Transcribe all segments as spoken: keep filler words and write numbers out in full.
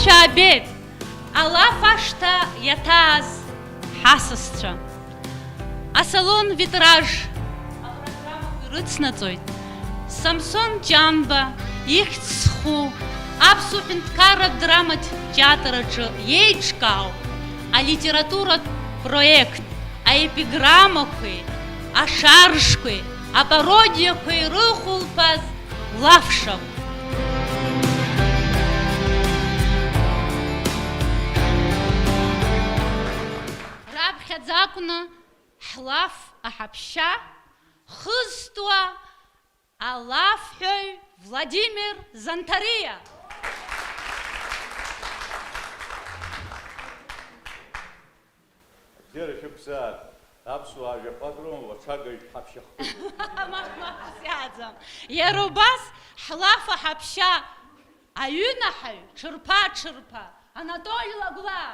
Шәаабеит, алаф ашҭа иаҭааз ҳасасцәа! Асалон Витраж апрограммақәа ирыцнаҵоит Самсон Ҷанба ихьӡ зху аԥсуа ҳәынҭқарратә драматә театр аҿы еиҿкаау алитературатә проект, аепиграммақәеи, ашаржқәеи, апародиақәеи рыхәылԥаз лафшақә. Раԥхьаӡа акәны ҳлаф аҳаԥшьа хызтуа алафҳәаҩ Владимир Занҭариа. Бзиара шәықәзааит, аԥсуаа жәаф адроума, аҽага ҳаԥшьа хкы. Мап, мап, сиааӡам. Иара убас ҳлаф аҳаԥшьа аҩынаҳаҩ, ҽырԥа-ҽырԥа, Анатоли Лагәлаа.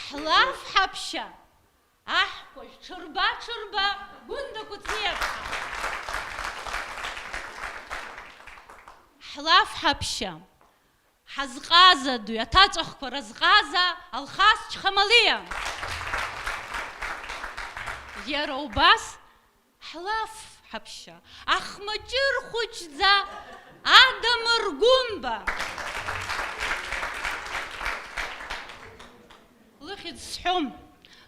Ҳлаф ҳаԥшьа аҳкәажә, ҽырба-ҽырба, Гәында Кәыҵниаԥҳа. Ҳлаф ҳаԥшьа, ҳазҟаза ду, аҭаҵәахқәа разҟаза Алхас Чхамалиа. Иара убас ҳлаф ҳаԥшьа, ахмаҷыр хәыҷӡа Адамыр Гәымба. Лыхьӡ сҳәом,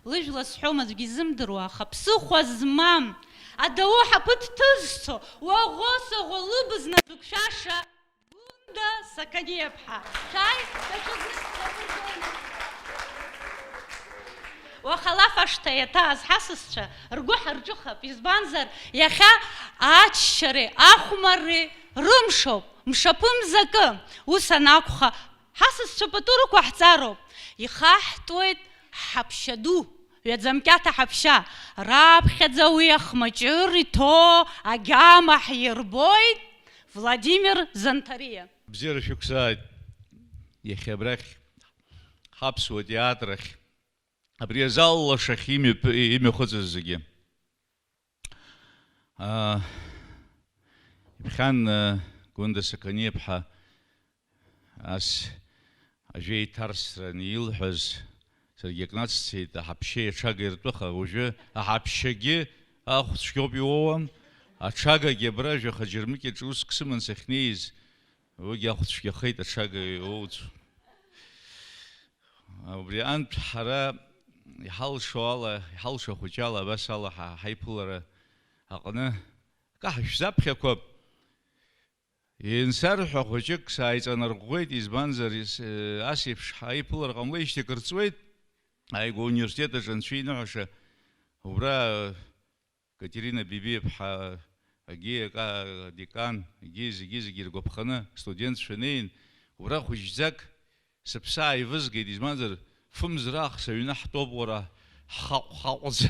лыжәла сҳәом, аӡәгьы изымдыруа, аха ԥсыхәа змам, адау ҳаԥы дҭызцо, уаӷоу-саӷоу лыбз назықәшәаша Гәында Сақаниаԥҳа. Шәааи, даҽазныкгьы ҳаԥыргыланы. Уаха алаф ашҭа иаҭааз ҳасасцәа ргәы ҳарҿыхап, избанзар, иахьа аччареи ахәмарреи рымшоуп, мшаԥымзакы. Ус анакәха, ҳасасцәа пату рықәаҳҵароуп, ихаҳтуеит ҳҳаԥшьа ду, ҩаӡамкьаҭ аҳаԥшьа, раԥхьаӡа уи ахмаҷыр иҭоу агьама ҳирбоит, Владимир Занҭариа. Бзиара шәықәзааит, иахьа абрахь ҳаԥсуа театр ахь, абри азал лашахь имҩаԥ-, имҩахыҵыз зегьы. Аа, иԥхьан, э, Гәында Сақаниаԥҳа ас ажәеиҭарсра анилҳәаз, саргьы акы нацҵеит, аҳаԥшьеи аҽагеи ртәы, аха уажәы аҳаԥшьагьы ахә цәгьоуп иоуам, аҽагагьы абра жәаха џьармыкьаҿ уск сыман сахьнеиз, уигьы ахә цәгьахеит, аҽага иоуӡом. Убри антә ҳара иҳалшо ала, иҳалшо ахәыҷы ала, абас ала ҳа-, ҳаиԥылара аҟны акы ҳашәзаԥхьақәап. Иансарҳәа хәыҷык сааиҵанарӷәӷәеит, избанзар, ес-, ас еиԥш ҳаиԥылар ҟамлеижьҭеи акыр ҵуеит, ааигәа ауниверситет аҿы анцәа иныҳәаша, убра Катерина Бибиаԥҳа, егьи ака-, адекан, егьи зегьы-зегьы иргәаԥханы, студентцәа неин, убра хәыҷӡак сыԥсы ааивызгеит, избанзар, фымз раах сыҩны ҳтәоуп, уара, ҳхаҟә-хаҟәӡа,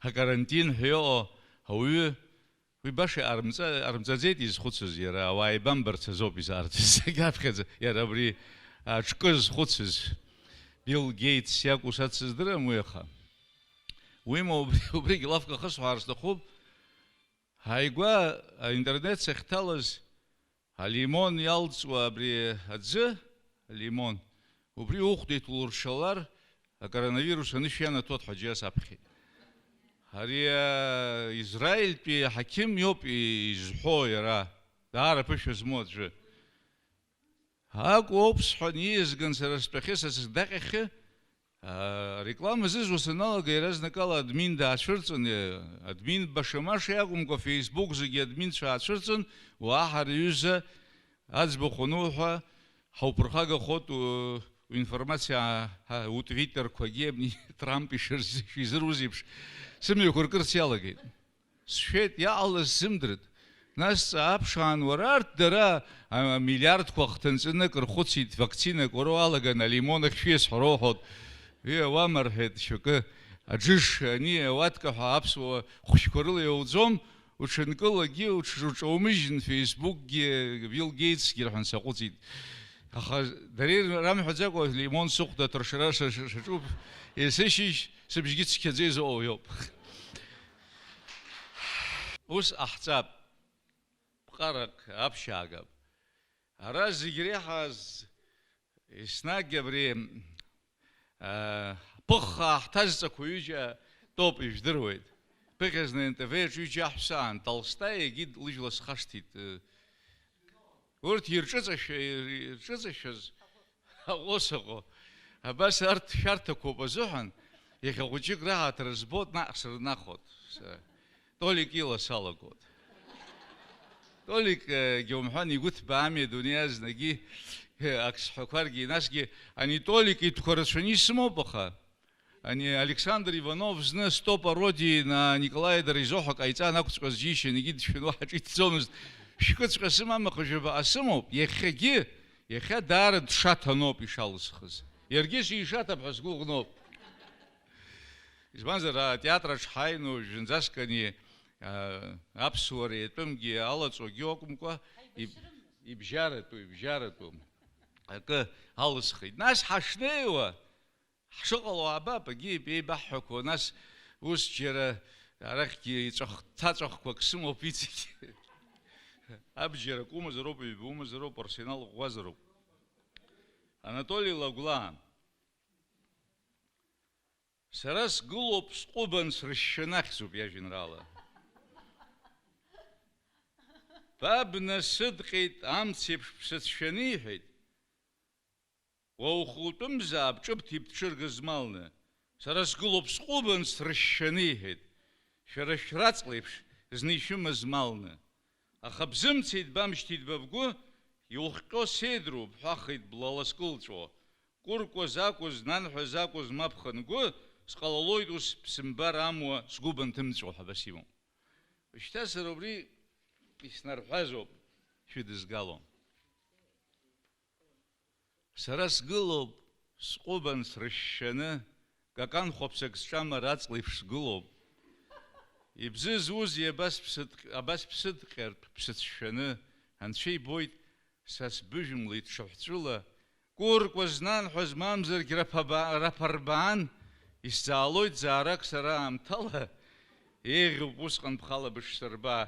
акарантин ҳәа иҟоу ауаҩы, уи баша армҵа-, армҵаӡеит изхәыцыз иара, ауаа еибамбарц азоуп изаарцаз, егьаԥхьаӡа иара абри аҿкы зхәыцыз, Билл Гейтс иакәу сацыздырам уи, аха. Уимоу, убри, убригь лафк ахысҳәаар сҭахуп. Ааигәа аинтернет сахьҭалаз, алимон иалҵуа абри аӡы, алимон, убри ухәда иҭулуршалар, акоронавирус анышә ианаҭоит ҳәа џьа саԥхьеит. Ари, а, Израильтәи аҳақьым иоуп изҳәо иара, даара ԥышәа змоу аӡәы. Акәу ауп сҳәан, ииазган сара стәахьы, са сыздаҟьахьы, аа, ареклама зызуа саналага, иаразнакала админ даацәырҵын, э, админ баша-маша иакәымкәа, Facebook зегьы админцәа аацәырҵын, уаа ҳара ҩыза аӡбахә ануҳәа, ҳауԥырхагахоит, у-, уинформациа, ҳа, утвиттерқәагьы абни Трамп ишырз-, шизыруз еиԥш, сымҩақәа ркырц иалагеит. Сшәеит, иҟалаз сзымдырит. Нас сааԥшаан, уара, арҭ дара, а, миллиардқәа ахҭынҵаны акыр хәыцит, вакцинак уара уалаган, алимон ахь шәиасҳәароу ҳәа. Уи ауама, рҳәеит, шьоукы, аџыш, ани, ауатка ҳәа аԥсуа хәшәқәа рыла иауӡом, уҽынкылагьы, уҽ-, уҽаумыжьын, Facebook-гьы, Билл Гейтсгьы рҳәан саҟәыҵит. Аха дареи рамҳәаӡакәа, лимон сыхәда аҭыршара ша-, ша-, шаҿуп, есышьыжь сыбжьгьы цқьаӡа изоуа иоуп. Ус ҟаҳҵап. ԥҟарак аԥшьаагап. Ара зегь реиҳа з-, еснагь абри, аа, ԥыххаа ҳҭазҵақәа ҩыџьа тоуп, ижәдыруеит. Ԥыхьа зны Н Т В аҿы ҩыџьа аҳәса аан, Толстаи егьи лыжәла схашҭит. Урҭ ирҿыҵашәа-, ирҿыҵашәаз аҟәо саҟо. Абас арҭ шәарҭақәоуп азыҳәан, иахьа хәыҷык раҳаҭыр збоит, наҟ сырнахоит. Са Толик ила салагоит. Толик, э, егьа умҳәан, игәы ҭбаами адунеи азнагьы, э, ак сҳәақәаргьы, насгьы ани Толик итәқәа рацәаны исымоуп, аха ани Александр Иванов зны стоп орудие на Николаи Доризоҳа ҟаиҵан, ақәҵәҟьаз џьишьан, егьи дшәаны уаҳа ҿиҭӡомызт. Шәкыҵәҟьа сымам, аха жәабаҟа сымоуп. Иахьагьы, иахьа даара дшаҭаноуп ишалысхыз. Иаргьы сишаҭап ҳәа сгәыӷноуп. Избанзар, атеатр аҿы ҳааины уажәынӡаск ани, а, аԥсуара иатәымгьы алаҵогьы акәымкәа, иб-, ибжьаратәу, ибжьаратәу акы алысхит. Нас ҳашнеиуа, ҳшыҟало аабап, егьи еибаҳҳәақәо, нас ус џьара арахьгьы ҵәах-, ҭаҵәахқәак сымоуп иҵегь. Абџьар акы умазароуп, ҩба умазароуп, арсенал ӷәӷәазароуп. Анатоли Лагәлаа. Сара сгылоуп сҟәыбан срышьшьаны, ахьӡуп иажәеинраала. Ба бнасыдҟьеит, амцеиԥш бсыцәшәаны, иҳәеит. Уа ухутәымзаап, ҿыбҭ ибҭшыр гызмалны. Сара сгылоуп сҟәыбан срышьшьаны, иҳәеит. Шәара шәраҵлеиԥш зны ишәымаз малны. Аха бзымцеит, бамшьҭит ба бгәы, иухҟьо сеидроу, бҳәахит блала скылҵәо. Кәыркәа закәыз, нанҳәа закәыз мап хынгәы, сҟалалоит ус бсымбар амуа, сгәы банҭымҵәо ҳәа абас имоуп. Шьҭа сара убри иснарҳәазоуп, шәыдызгало. Сара сгылоуп, сҟәыбан срышьшьаны, какан хәаԥсак сҿамар аҵлеиԥш сгылоуп. Ибзызузеи абас бсыдҟ-, абас бсыдҟьартә бсыцәшәаны, анцәа ибоит, са сбыжәымлеит ҽыҳәҵәыла, кәыркәа знанҳәаз мамзаргь раԥаба-, раԥарбаан, исзаалоит заарак сара аамҭала, еиӷьуп усҟан бхала бышсырба,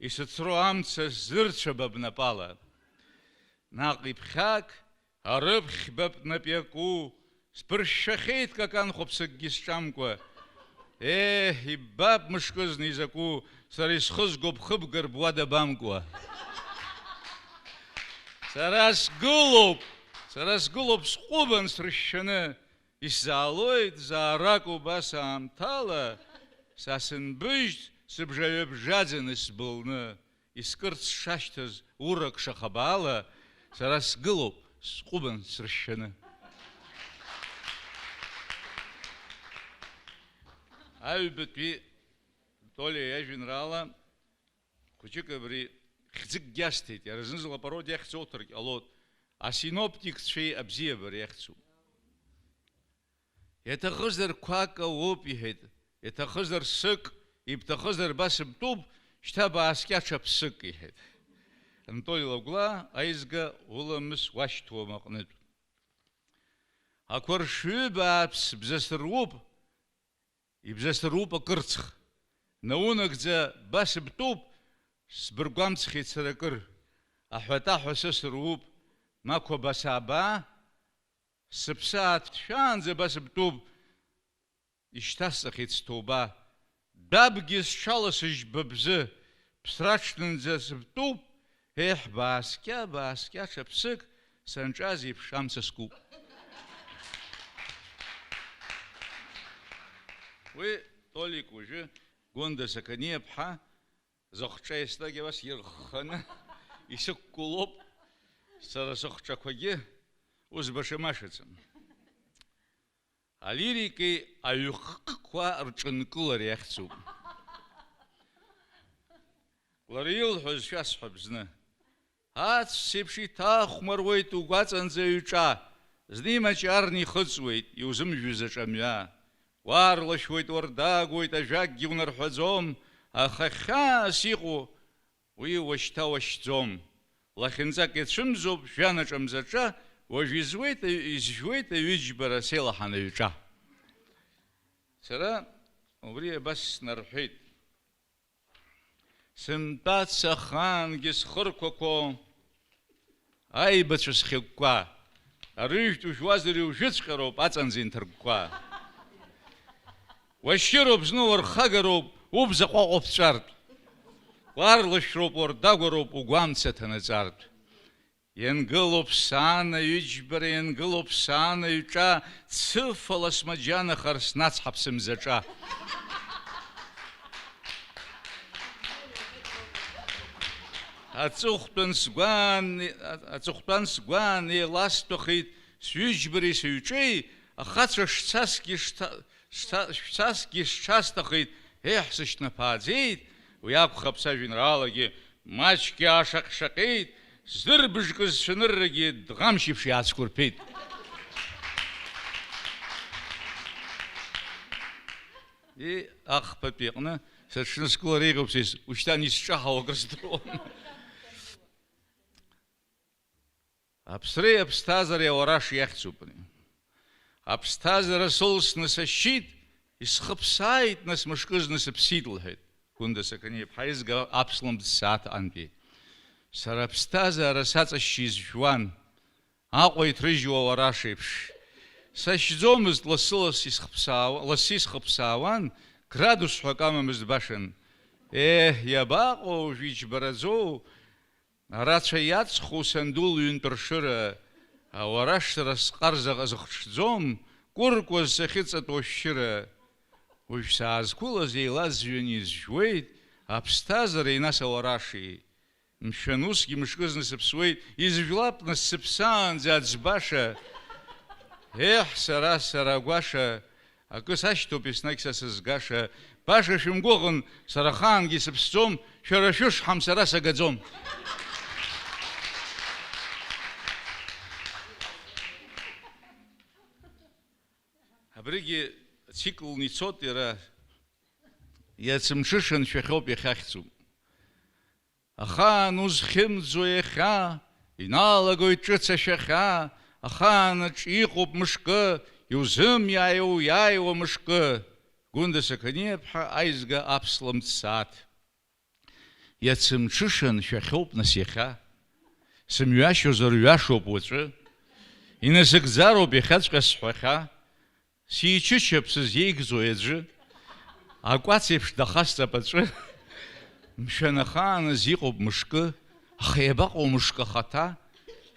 исыцро амца сзырцәаба бнапала. Наҟ иԥхьак, арыԥхьбатә нап иаку, сԥыршәахьеит какан хәаԥсыкгьы сҿамкәа. Ееҳ, иббап мышкызны изакәу, сара исхызго бхыбгар буада бамкуа. Сара сгылоуп, сара сгылоуп сҟәыбан срышьшьаны, исзаалоит заарак убас аамҭала, са сынбыжьт сыбжаҩабжаӡаны сбылны. Искырц шашьҭаз урак шахабаала, сара сгылоуп, сҟәыбан срышьшьаны. Аҩбатәи Толиа иажәеинраала хәыҷык абри хьӡыкгьы асҭеит, иара зны-зынла апародиа ахьӡ ауҭаргь ҟалоит, асиноптикцәеи абзиабареи ахьӡуп. Иаҭахызар қәак ауп, иҳәеит, иаҭахызар сык, ибҭахызар ба сыбтәуп, шьҭа бааскьа ҽа ԥсык, иҳәеит. Анатоли Лагәлаа, аизга, уламыс уашьҭуам аҟнытә. Ақәаршҩы бааԥс бзасыруп, ибзасыруп акырцх. Наунагӡа ба сыбтәуп, сбыргәамҵхьеит сара акыр. Аҳәатаҳәа сысыруп, мақәа басаба, сыԥсы ааҭшәаанӡа ба сыбтәуп, ишьҭасҵахьеит сҭоуба. Дабгьы сҽаласыжь ба бзы, ԥсраҽнынӡа сыбтәуп, еҳ, бааскьа, бааскьа, ҽа ԥсык, санҿаз еиԥш амца скуп. Уи Толик уажәы Гәында Сақаниаԥҳа зыхҿа еснагь абас ирхханы исықәгылоуп, сара сыхҿақәагьы ус башамашаӡам. Алирикеи аҩхкқәа рҿынкылареи ахьӡуп. Лара илҳәоз шәасҳәап зны. Ацәцеиԥш иҭахәмаруеит угәаҵанӡа аҩҿа, зны имаҷарны ихыҵуеит, иузымжәыз аҿамҩа. Уаарлашәуеит, уардагәуеит, ажәакгьы унарҳәаӡом, аха хьаас иҟоу уи уашьҭа уашьӡом. Лахьынҵак иацәымзоуп, жәанаҿ амзаҿа, уажә изуеит, изжәуеит аҩыџьбара сеилаҳан аҩҿа. Сара убри абас снарҳәеит. Сымтәац ахаангьы схырқәақәо, аибацәа схьыкәкәа, арыжәтә ужәуазар иужәыҵәҟьароуп аҵанӡа инҭыркәкәа. Уашьыроуп зны уархагароуп, убз аҟәаҟәа ԥҵәартә. Уарлашәроуп, уардагәароуп, угәамца ҭанаҵартә. Иангылоуп саанаҩ иџьбара, иангылоуп саанаҩ ҿа, цыфала смаџьанахар снацҳап сымзаҿа. Аҵыхәтәан сгәаан, аҵыхәтәан сгәаан еиласҭәахеит сҩыџьбареи сыҩҿеи, ахацәа шцасгьы шҭа-, Шьҭа-, шәцасгьы сҽасҭахеит, еҳ, сышьҭнаԥааӡеит, уи акәхап сажәеинраалагьы маҷк иаашаҟь-шаҟьеит, сдырбыжкыз цәаныррагьы дӷамшьеиԥш иаацәқәырԥеит. И, ахԥатәи аҟны сыҽныскылар еиӷьуп са ис-, ушьҭан исҿаҳау акыр здыруам. Аԥсреи аԥсҭазаареи ауараш иахьӡуп ари. Аԥсҭазаара сылсны сашьит, исхыԥсааит, нас мышкызны сыԥсит, лҳәеит Гәында Сақаниа-иԥҳа, изга аԥслымӡ сааҭ антәи. Сара аԥсҭазаара саҵашьшьы изжәуан, Аҟәа иҭрыжьуа ауараш еиԥш. Сашьӡомызт, лассы-ласс исхыԥсаауа-, лассы исхыԥсаауан, градус ҳәа акы амамызт башан. Еҳ, иабаҟоу уажә иџьбараӡоу? Арацәа иаҵху санду лҩынтә ршыра, ауараш сара сҟар заҟа зыхҽӡом, кәыркәаз сахьыҵатәоу ашәшьыра. Уажә саазқәылаз еилазҩын изжәуеит, аԥсҭазаареи нас ауараши. Мшәан, усгьы мышкызны сыԥсуеит, изжәлап нас сыԥсаанӡа аӡбаша. Еҳ, сара, сара агәаша, Акы сашьҭоуп еснагь са сызгаша, баша шәымгәыӷын, сара ахаангьы сыԥсӡом, шәара шәышҳам, сара сагаӡом. Абригьы циклны ицоит иара, иацымҽышан шәахьоуп иахьахьӡуп. Ахаан узхьымӡо иахьа, иналагоит ҿыц ашәахьа, ахаан аҿы иҟоуп мышкы, иузымиааиуа уиааиуа мышкы. Гәында Сақаниа-ԥҳа, аизга аԥслымӡ сааҭ. Иацымҽышан шәахьоуп нас иахьа. Сымҩашьозар ҩашоуп уаҵәы. Инасыгӡароуп иахьаҵәҟьа сҳәахьа. Сичычап сызиеигӡои аӡәы, акәац еиԥш дахасҵап аҵәы. Мшәан, ахааназ иҟоуп мышкы, аха иабаҟоу мышкы ахаҭа?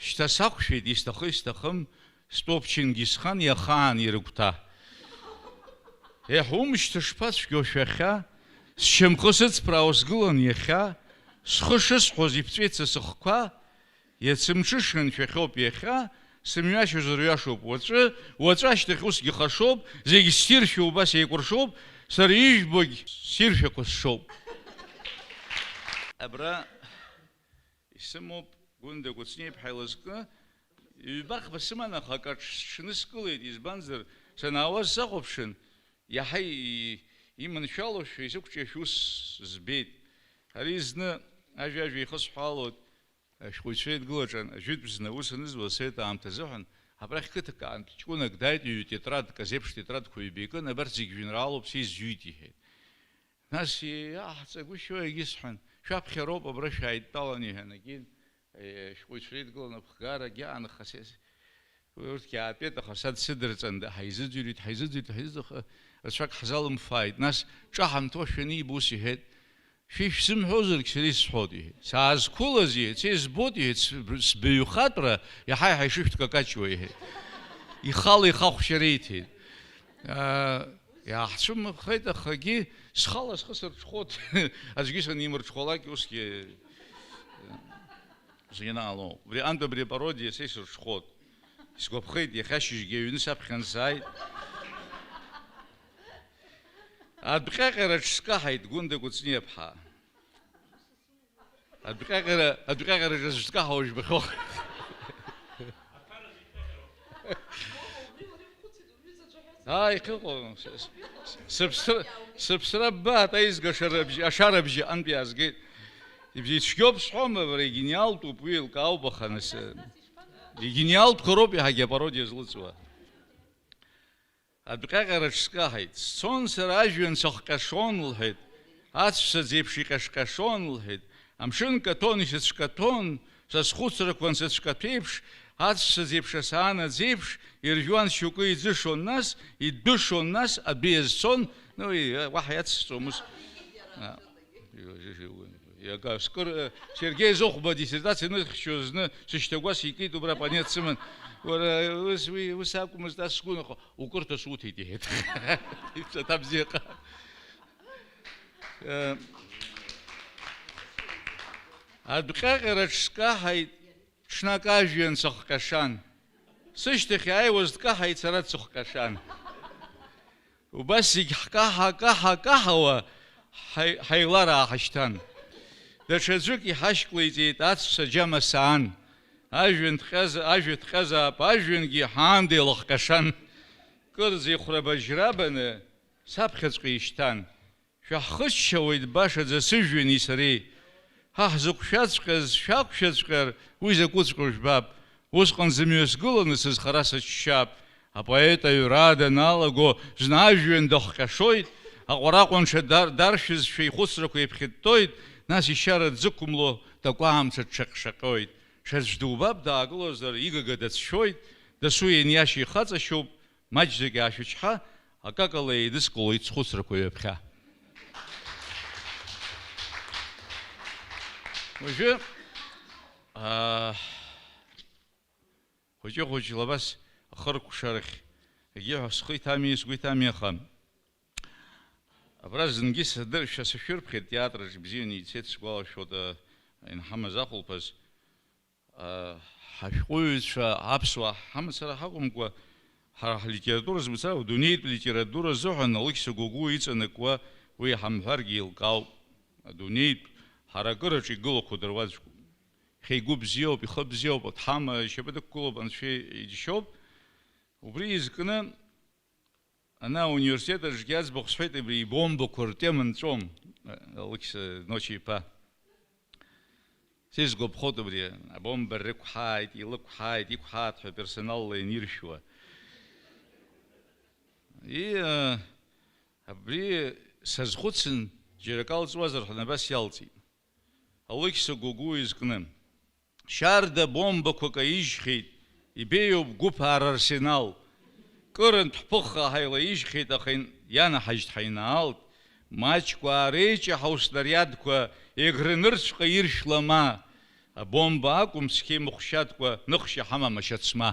Шьҭа сақәшәеит, исҭахы-исҭахым, стәоуп Чингисхан иахаан ирыгәҭа. Еҳ, умшьҭа шԥацәгьоу шәахьа, сшьамхы сыҵԥраауа сгылан иахьа, схы шысҳәоз иԥҵәеит са сыхқәа, Иацымҽышан шәахьоуп иахьа, сымҩашьозар ҩашоуп уаҵәы, уаҵәы ашьҭахь усгьы хашоуп, зегь ссиршәа убас еикәыршоуп, сара ижәбогь ссиршәақәа сшоуп. Абра исымоуп Гәында Кәыҵниа-иԥҳа илызкны, ҩба-хԥа сыман, аха акаҿ сҽныскылеит, избанзар, санаауаз сахәаԥшын, иаҳа и-, иманшәалоушәа, исықәҿиашәа ус збеит. Ари зны ажәа-ажәа ихысҳәаалоит, Ашәҟәыҩҩцәа еидгылаҿы ажәытә зны аус анызуаз асовет аамҭазыҳәан, абрахь қыҭак аантә ҷкәынак дааит, ҩ-тетрадк, азеиԥш тетрадқәа ҩба икын, абарҭ зегь жәеинраалоуп, са исзҩит, иҳәеит. Нас иаҳҵагәышьоу егьысҳәан, шәаԥхьароуп, абра шәааидтәалан, иҳәан, егьин, ашәҟәыҩҩцәа реидгыланы аԥхгаарагьы аанхаз, Уи урҭгьы аатәеит, аха са дсыдырҵан, ҳаизыӡырҩит, ҳаизыӡырҩит, ҳаизыӡырҩит, аха рацәак ҳзалымфааит. Нас, ҿаҳамҭошәа аниба, ус иҳәеит, Шәи шәзымҳәозаргь сара исҳәоит, иҳәеит. Саазқәылаз, иҳәеит, са избоит, иҳәеит, сб-, сбаҩхатәра иаҳа-иаҳа ишышәҭкакаҷуа, иҳәеит. Ихала ихахәшьа риҭеит. Аа, иааҳцәымыӷхеит, ахагьы схала схы сырҽхәоит. Аӡәгьы санимырҽхәалак, усгьы Зегьы наҟ-ааҟ. Убри антә абри апародиа са исырҽхәоит. Исгәаԥхеит, иахьа ашьыжьгьы аҩны саԥхьа ансааит. Адәҟьаҟьараҿ скаҳаит, Гәында Кәыҵниаԥҳа. Адәҟьаҟьара, адәҟьаҟьараҿ аӡә дкаҳауа жәбахьоу. Аа, иахьыҟоу, с-, с-, сыԥсра, сыԥсра ббааит, аизга ашарабжьы, ашарабжьы аҟынтә иаазгеит. Ибзиа, ицәгьоуп сҳәома, бара, игениалтәуп уи, еилкаауп, аха нас, э, игениалтәқәа роуп иаҳагьы апародиа злыҵуа. Адәҟьаҟьараҿ скаҳаит. Сцон сара ажәҩан сахҟьашон, лҳәеит. Аҵәца ӡеиԥш иҟьашҟьашон, лҳәеит. Амшын каҭәон, исыцәкаҭәон, са схәыцрақәа ансыцәкаҭәеиԥш, аҵәца ӡеиԥш асаан аӡеиԥш, иржәуан шьоукы иӡышон нас, идәышон нас, адәы иазцон, ну, и-, уаҳа иацсҵомызт. А, иага скыр, э, Сергеи Зыхәба диссертациа аныхьчоз зны сышьҭагәас икит, убра апонет сыман. Уара, ус, уи, ус акәмызт, ас сгәы нахо, укырҭа суҭеит, иҳәеит. Иԥсаҭа бзиаҟа. Э, адәҟьаҟьараҿ скаҳаит, ҽнак ажәҩан сыхҟьашан. Сышьҭахь иааиуаз дкаҳаит, сара дсыхҟьашан. Убас зегь ҳкаҳа, каҳа, каҳауа ҳаи-, ҳаилараа ҳашьҭан. Даҽаӡәык иҳашьклеиҵеит, аҵәца џьама саан. Ажәҩан дҟьаз-, ажәа дҟьазаап, ажәҩангьы ҳаанда илыхҟьашан. Кырӡа ихәрабажьрабаны саԥхьаҵәҟьа ишьҭан. Шәаҳхыччауеит башаӡа сыжәҩани сареи. Ҳа ҳзықәшәаҵәҟьаз шәақәшәаҵәҟьар, уи закәыҵәҟьоу жәбап. Усҟан зымҩа сгыланы сызхара сыччап. Апоет аҩра даналаго, зны ажәҩан дахҟьашоит, аҟәараҟәанҽа дар-, даршәызшәа ихәыцрақәа еиԥхьыттоит, нас ишьара дзықәымло такәаамца дшаҟьшаҟьоит. Ҽаӡә дубап даагылозар, игага дацәшәоит, дасу ианиашьа ихаҵашьоуп, маҷӡак иаашәычҳа, акакала еидыскылоит схәыцрақәа ҩаԥхьа. Уажәы, аа, хәыҷы-хәыҷла абас ахыркәшарахь егьиҳәо схы иҭами, сгәы иҭами, аха абра зынгьы садыршәа сышәырԥхьеит, театраҿ ибзианы ицеит, сгәалашәоит, а, инҳамаз ахәылԥаз. А, ҳашәҟәыҩҩцәа аԥсуаа ҳамацара ҳакәымкәа, ҳара ҳлитература змацара, адунеитә литература азыҳәан Алықьса Гогәуа иҵанакуа уи ҳамҳәаргьы еилкаауп. Адунеитә ҳаракыраҿы игылақәо дыруаӡәкуп. Иахьа игәы бзиоуп, ихы бзиоуп, дҳама ишьапы дықәгылоуп, анцәа иџьшьоуп. Убри изкны ана ауниверситет аҿгьы аӡбахә сҳәеит, абри ибомбақәа ртема нҵәом, Алықьса Ночи-иԥа. Сизгәаԥхоит убри, абомба рықәҳааит, илықәҳааит, иқәҳааит ҳәа персоналла ианиршәуа. И, а, абри сазхәыцын, џьара акы алҵуазар ҳәа абас иалҵит. Алықьса Гогәуа изкны. Шьарда бомбақәак аижьхьеит, ибеиоуп гәыԥ аарарсенал. Кырынтә ҳԥыхха ҳаилаижьхьеит, аха ин-, ианаҳажьт ҳаинаалт. Маҷк аареиҷаҳау снариадқәа егрынырцәҟа иршәлама. Абомба акәым, цқьа имыхәшьаткәа ныхшьа ҳамам ашьацма.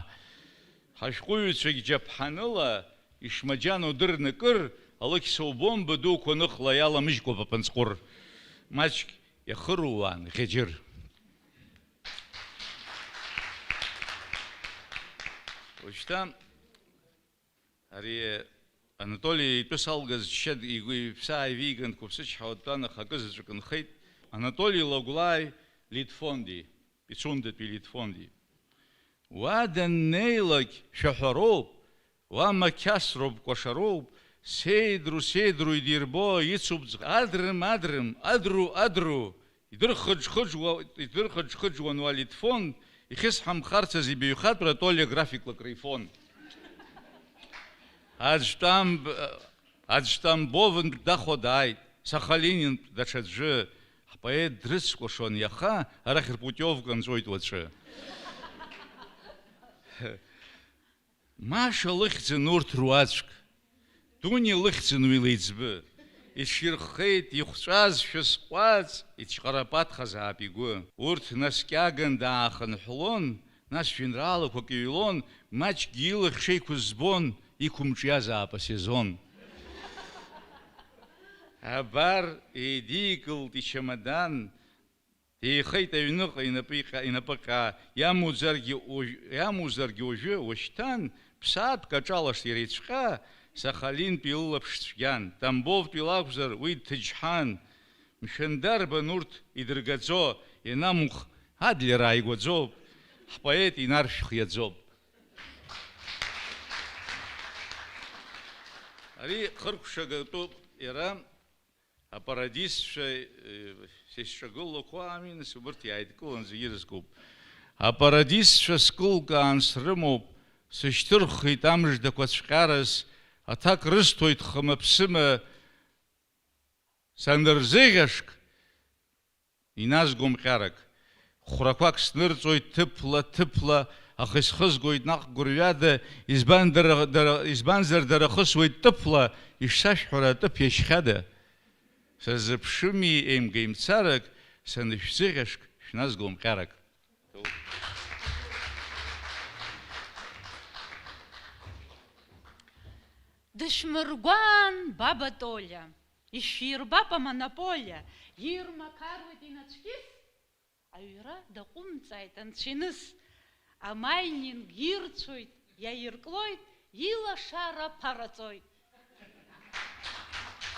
Ҳашәҟәыҩҩцәагь џьаԥҳаныла ишмаџьану дырны кыр, Алықьса убомба дуқәа ныхла иаламыжькәа бапанҵҟәыр. Маҷк иахыруаан Ӷьаџьыр. Уажәшьҭа ари Анатоли итәы салгаз џьшьа игәы иԥсы ааивиган, дқәыԥсычҳауа дтәан, аха акы заҵәык нхеит. Анатоли Лагәлааи Литфонди, Пицундатәи Литфонди. Уа даннеилак шәаҳәароуп, уа мақьасроуп, кәашароуп, сеидру, сеидру идирбо, ицуп ӡӷ-, адрым, адрым, адру, адру, идырхыџхыџуа, идырхыџхыџуан уа Литфон, ихьысҳамхарцаз ибаҩхатәра Толиа графиклак рифон. Аӡә Тамб-, аӡә Тамбовынтә дахо дааит, Сахалинынтә даҽаӡәы, ҳпоет дрыцкәашон иаха, арахь рпутиовка нҵәоит уаҵәы. Маша лыхьӡын урҭ руаӡәк, Дуниа лыхьӡын уи леиҵбы. Иҽирххеит, ихәҵәазшәа сҟәаҵ, ицәҟарапатхазаап игәы. Урҭ наскьаган даахынҳәлон, нас жәеинраалақәак иҩлон, маҷкгьы илахь шеиқәыз збон, иқәымҿиазаап асезон. Абар, еидикылт ичамадан, деихеит аҩныҟа инапы иҟьа-, инапы ҟьа, иамуӡаргьы уажә-, иамуӡаргьы уажәы, уашьҭан, ԥсаатәк аҿалашт иара ицәҟьа, Сахалинтәи лылаԥш цәгьан, Тамбовтәи лакәзар, уи дҭыџьҳан. Мшәан, дарбан урҭ идыргаӡо, ианамух, Адлер ааигәаӡоуп, ҳпоет инаршә хиаӡоуп. Ари хыркәшагатәуп иара. Апарадисцәа, э, са исҿагылақәо ами, нас, убырҭ иааидкылан зегьы ирызкуп. Апарадисцәа скылкаан срымоуп, сышьҭырхит амыждақәа цәҟьарас, аҭак рысҭоит хымаԥсыма, Санырзыӷьашк, иназгом ҟьарак. Хәрақәак снырҵоит ҭыԥла, ҭыԥла, аха исхызгоит наҟ гәырҩада, избан дара, дара, избанзар дара хысуеит ҭыԥла, ишсашәҳәара аҭыԥ иашьхьада. Сазыԥшыми еимгаимцарак, санышәзыӷьашк, шәназгом ҟьарак. Дышәмыргәаан, баба Толиа, ишәирбап амонополиа, ирмақаруеит инацәкьыс, аҩра даҟәымҵааит анцәиныс, амайнинг ирцәоит, иаирклоит, илашара ԥараҵоит.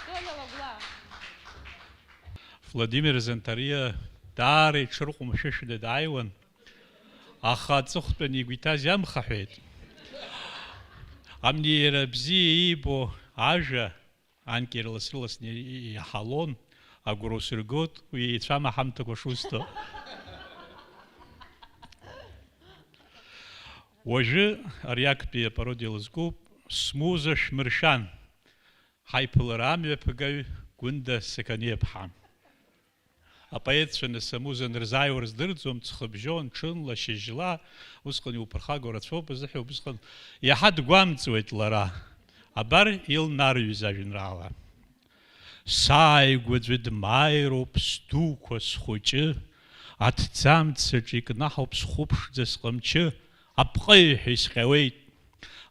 Толиа Лагәлаа. Владимир Занҭариа даара иҽырҟәымшәышәны дааиуан, аха аҵыхәтәан игәы иҭаз иамхаҳәеит. Амни иара бзиа иибо ажәа, анкьа ирлас-рласны иаҳалон, агәра усыргоит уи еицәама ҳамҭақәа шусҭо. Уажәы ари актәи апародиа лызкуп, Смуза шәмыршәан. Ҳаиԥылара амҩаԥгаҩ Гәында Сақаниаԥҳа. Апоетцәа нас амуза анырзааиуа рыздырӡом, ҵхыбжьон, ҽынла, шьыжьла, усҟан иуԥырхагоу рацәоуп азыҳәа убысҟан иаҳа дгәамҵуеит лара. Абар илнарҩыз ажәеинраала. Сааигәаӡәы дмааироуп сдуқәа схәыҷы, аҭӡамцаҿ икнаҳауп схәыԥшӡа сҟамчы, апҟеҩҳәа исҟьауеит.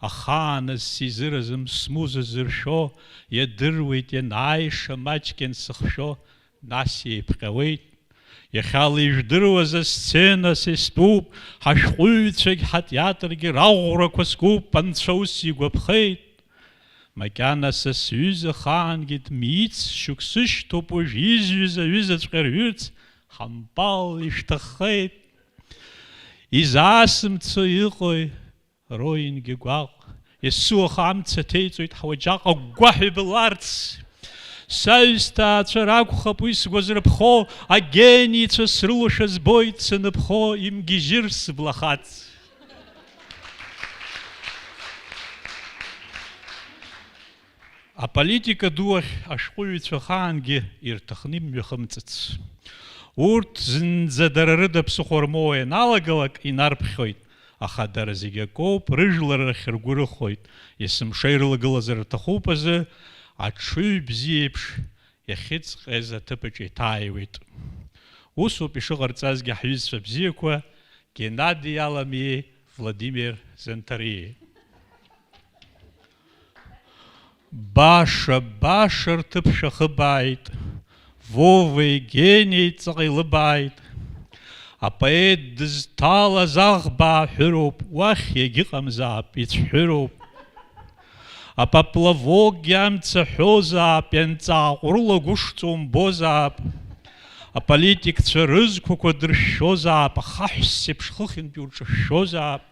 Ахааназ сизыразым смуза зыршәо, иадыруеит ианааиша маҷк иансыхшәо, нас иеиԥҟьауеит. Иахьала ижәдыруаз асцена са истәуп, ҳашәҟәыҩҩцәагь ҳатеатргьы раӷәрақәа скуп, анцәа ус игәаԥхеит. Макьана са сҩыза ахаангьы дмиц, шықәсышьҭоуп уажә изҩыз аҩызаҵәҟьа рҩырц, ҳампал ишәҭаххеит. Изаасымцо иҟои, роингьы гәаҟ, есуаха амца ҭеиҵоит ҳуаџьаҟ агәгәаҳәа ибыларц. Саҩсҭаацәа ракәхап уи сгәазырԥхо, агенийцәа срылоушәа збоит саныԥхо, имгьежьыр сыблахаҵ. Аполитика ду ахь ашәҟәыҩҩцәа ахаангьы ирҭахны имҩахымҵыц. Урҭ зынӡа дара рыда ԥсыхәа рмоуа ианалагалак инарԥхьоит, аха дара зегь акоуп, рыжәлар рахь ргәы рыхоит, есымша ирылагылазар рҭахуп азы, аҽыҩ бзиа еиԥш иахьыҵҟьаз аҭыԥаҿ еиҭааиуеит. Усоуп ишыҟарҵазгьы ҳҩызцәа бзиақәа Геннади Аламиеи Владимир Занҭариеи. Баша, баша рҭыԥ шәахыбааит, Вовеи Генеи ҵаҟа илыбааит. Апоет дызҭалаз аӷба ааҳәыроуп, уахь иагьыҟамзаап, ицәҳәыроуп. Апоплавокгьы амца ҳәозаап, ианҵааҟәрыла гәышҵа умбозаап. Аполитикцәа рызқәақәа дыршәшәозаап, ахаҳә ссеиԥш хыхьынтәи урҿышәшәозаап.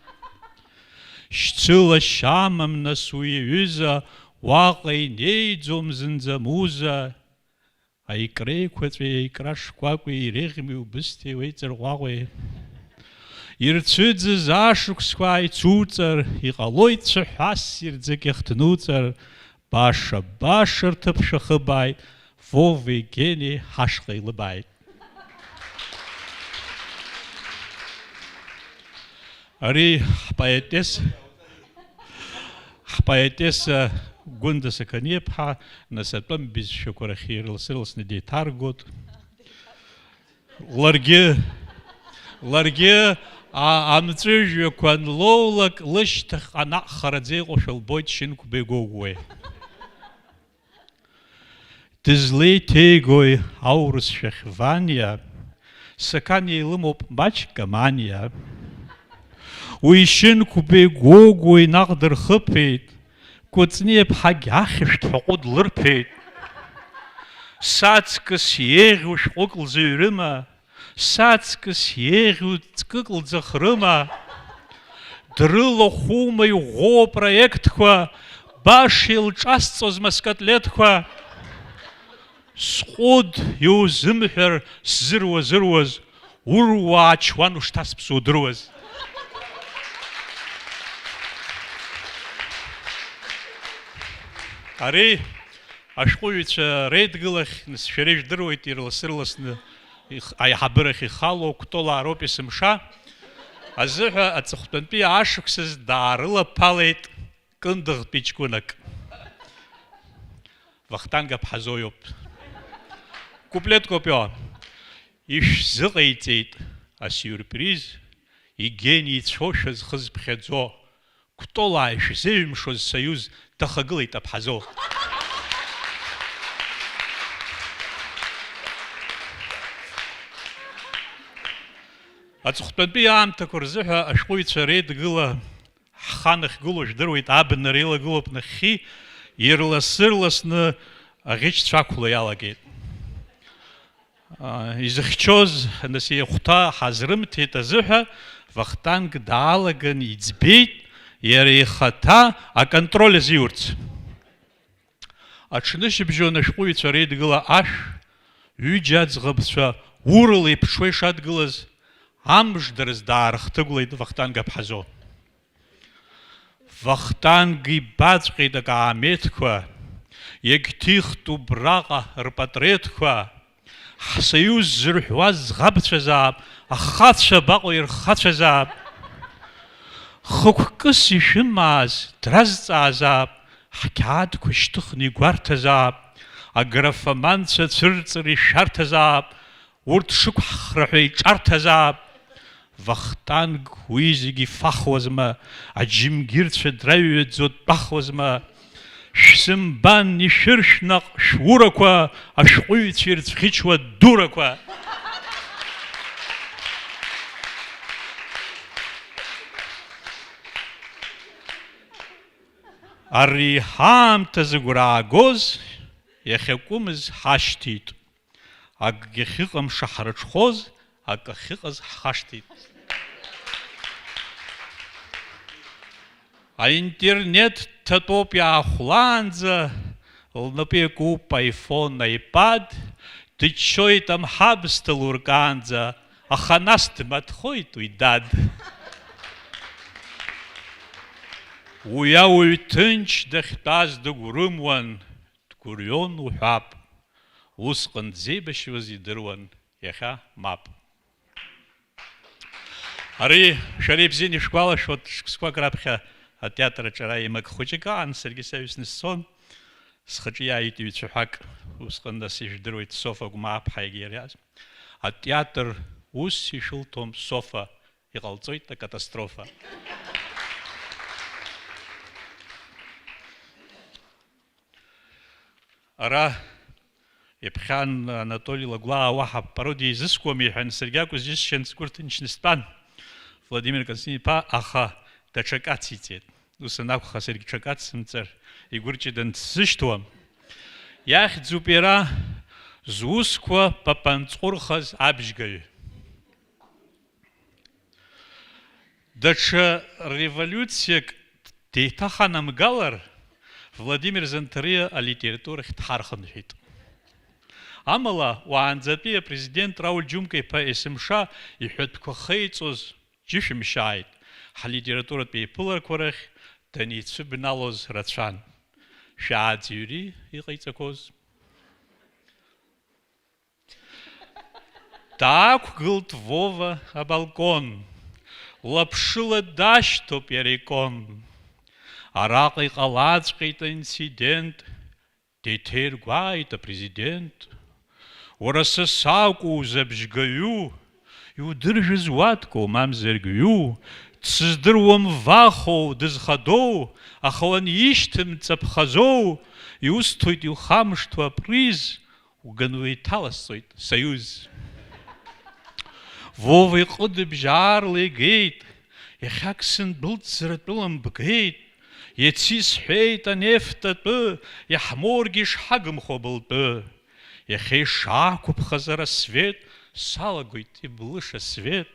Шьцыла шьамам, нас, уи аҩыза, уаҟа инеиӡом зынӡа муза. Аикра еиқәаҵәеи аикра шкәакәеи иреиӷьми убысҭеи уеиҵырҟәаҟәеи? Ирцәыӡыз ашықәсқәа ааицуҵар, иҟалоит цәаҳәа ссирӡык иахҭнуҵар, баша, баша рҭыԥ шәахыбааит, Вовеи Генеи ҳашҟа илыбааит. Ари ҳпоетесса, ҳпоетесса Гәында Сақаниаԥҳа, нас, атәым бызшәақәа рахь ирлас-ырласны деиҭаргоит. Ларгьы, ларгьы, а, амҵәыжәҩақәа анлоулак, лышьҭахьҟа наҟ хараӡа иҟоушәа лбоит Шьынқәба игәыгәуеи. Дызлеиҭеигои аурысшәахь Ваниа, Сақаниа илымоуп маҷк аманиа. Уи Шьынқәбеи Гогәуеи наҟ дырхыԥеит, Кәыҵниаԥҳагь ахьышәҭ ҳәа ҟәыд лырԥеит. Саҵкыс еиӷьу шәҟәык лзыҩрыма? Саҵкыс еиӷьу ҵкык лӡахрыма? Дрылахәума иӷәӷәоу апроектқәа, баша илҿасҵозма скотлеҭқәа? Сҟәыд иузымҳәар сзыруазыруаз, уруаа ачуан ушҭасԥсо удыруаз. Ари Ашәҟәыҩҩцәа реидгылахь, нас, шәара ижәдыруеит, ирлас-ырласны их-, аиҳабырахь ихало Кәтолаа роуп есымша азыҳәа аҵыхәтәантәи ашықәсаз даарылаԥалеит Кындыӷтәи ҷкәынак. Вахтанг Аԥҳазоиоуп. Куплет копио. Ишәзыҟаиҵеит асиурприз, игени ицәоушәа зхы зԥхьаӡо. Кәтолаа ишәзеиҩымшоз союз дахагылеит Аԥҳазо. Аҵыхәтәантәи аамҭақәа рзыҳәа ашәҟәыҩҩцәа реидгыла ҳхы анахьгылоу жәдыруеит, абна реилагылоуп нахьхьи, ирлас-ырласны аӷьычцәа ақәла иалагеит. Изыхьчоз, нас, ихәҭа ҳазрымҭеит азыҳәа, Вахтанг даалаган иӡбеит иара ихаҭа аконтроль азиурц. Аҽнышьыбжьон ашәҟәыҩҩцәа реидгыла ашә, ҩыџьа аӡӷабцәа урала иԥҽуа ишадгылаз, амш дырз даарыхҭыгәлеит Вахтанг Аԥҳазо. Вахтанг ибаҵәҟьеит акаамеҭқәа, иагьҭихт убраҟа рпатреҭқәа, ҳсоиуз зырҳәуаз ӡӷабцәазаап, ахацәа абаҟоу ирхацәазаап. Хықәкыс ишәымааз дразҵаазаап, ҳқьаадқәа шьҭыхны игәарҭазаап, аграфоманцәа цәырҵыр ишәарҭазаап, урҭ шықәҳхра ҳәа иҿарҭазаап. Вахтанг уи зегьы ифахуазма, аџьымгьырцәа драҩҩаӡо дтәахуазма. Шәсымбан ишәыршә наҟ шәурақәа, ашәҟәыҩҩцәа ирцәӷьычуа дурақәа! Ари ҳаамҭа зыгәра аагоз иахьакәымыз ҳашьҭит. Акгьы ахьыҟам шаҳрыҽхәоз, акы ахьыҟаз ҳхашҭит. Аинтернет ҭатәоуп иаахәлаанӡа, лнапы иакуп iPhone, iPad, дыччоит амҳаб сҭалуркаанӡа, аха нас дмаҭхоит уи дад. Уи ауаҩ ҭынч дахьтәаз дыгәрымуан, дгәырҩон уҳәап. Усҟан дзеибашьуаз идыруан, иахьа мап. Ари, шәара ибзианы ишәгәалашәоит, шықәсқәак раԥхьа атеатр аҿы ара еимак хәыҷык аан, саргьы саҩсны сцон, схаҿы иааит ҩцәаҳәак, усҟан нас ижәдыруеит Софа Гәмааԥҳа егьи иара иааз. Атеатр ус ишәылҭом, Софа, иҟалҵоит акатастрофа. Ара иԥхьан Анатоли Лагәлаа уаҳа пародиа изыскуам иҳәан, саргьы акәыз џьысшьан, сгәы рҭынчны стәан. Владимир Константин-иԥа, аха даҽак ациҵеит. Ус анакәха, саргьы ҽак ацымҵар, игәырҷыдан дсышьҭуам. Иахьӡуп иара зусқәа папанҵҟәырхаз абжьгаҩ. Даҽа револиуциак деиҭаханамгалар, Владимир Занҭариа алитературахь дҳархынҳәит. Амала, уаанӡатәи апрезидент Рауль Џьумка-иԥа есымша иҳәатәқәа хеиҵоз џьышәымшьааит, ҳлитературатә еиԥыларақәа рахь даницәыбналоз рацәан. Шәааӡҩри иҟаиҵақәоз? Даақәгылт Вова абалкон. Лаԥшыла дашьҭоуп иара икон. Араҟа иҟалаҵәҟьеит аинцидент. Деиҭаиргәааит апрезидент. Уара са сакәу узабжьгаҩу? Иудыржәыз уаткоу, мамзаргь ҩу? Дсыздыруам вахоу, дызхадоу, аха уанишьҭымҵ аԥхазоу, иусҭоит иухамышҭуа априз. Уганы уеиҭаласҵоит, союз. Вова иҟыдыбжь аарла игеит, иахьак сындәылҵзар атәыла мбгеит, иацы исҳәеит анефт атәы, иаҳморгьы ишҳагымхо былтәы. Иахьа ишаақәыԥхаз арассвет, салагоит иблыша свет.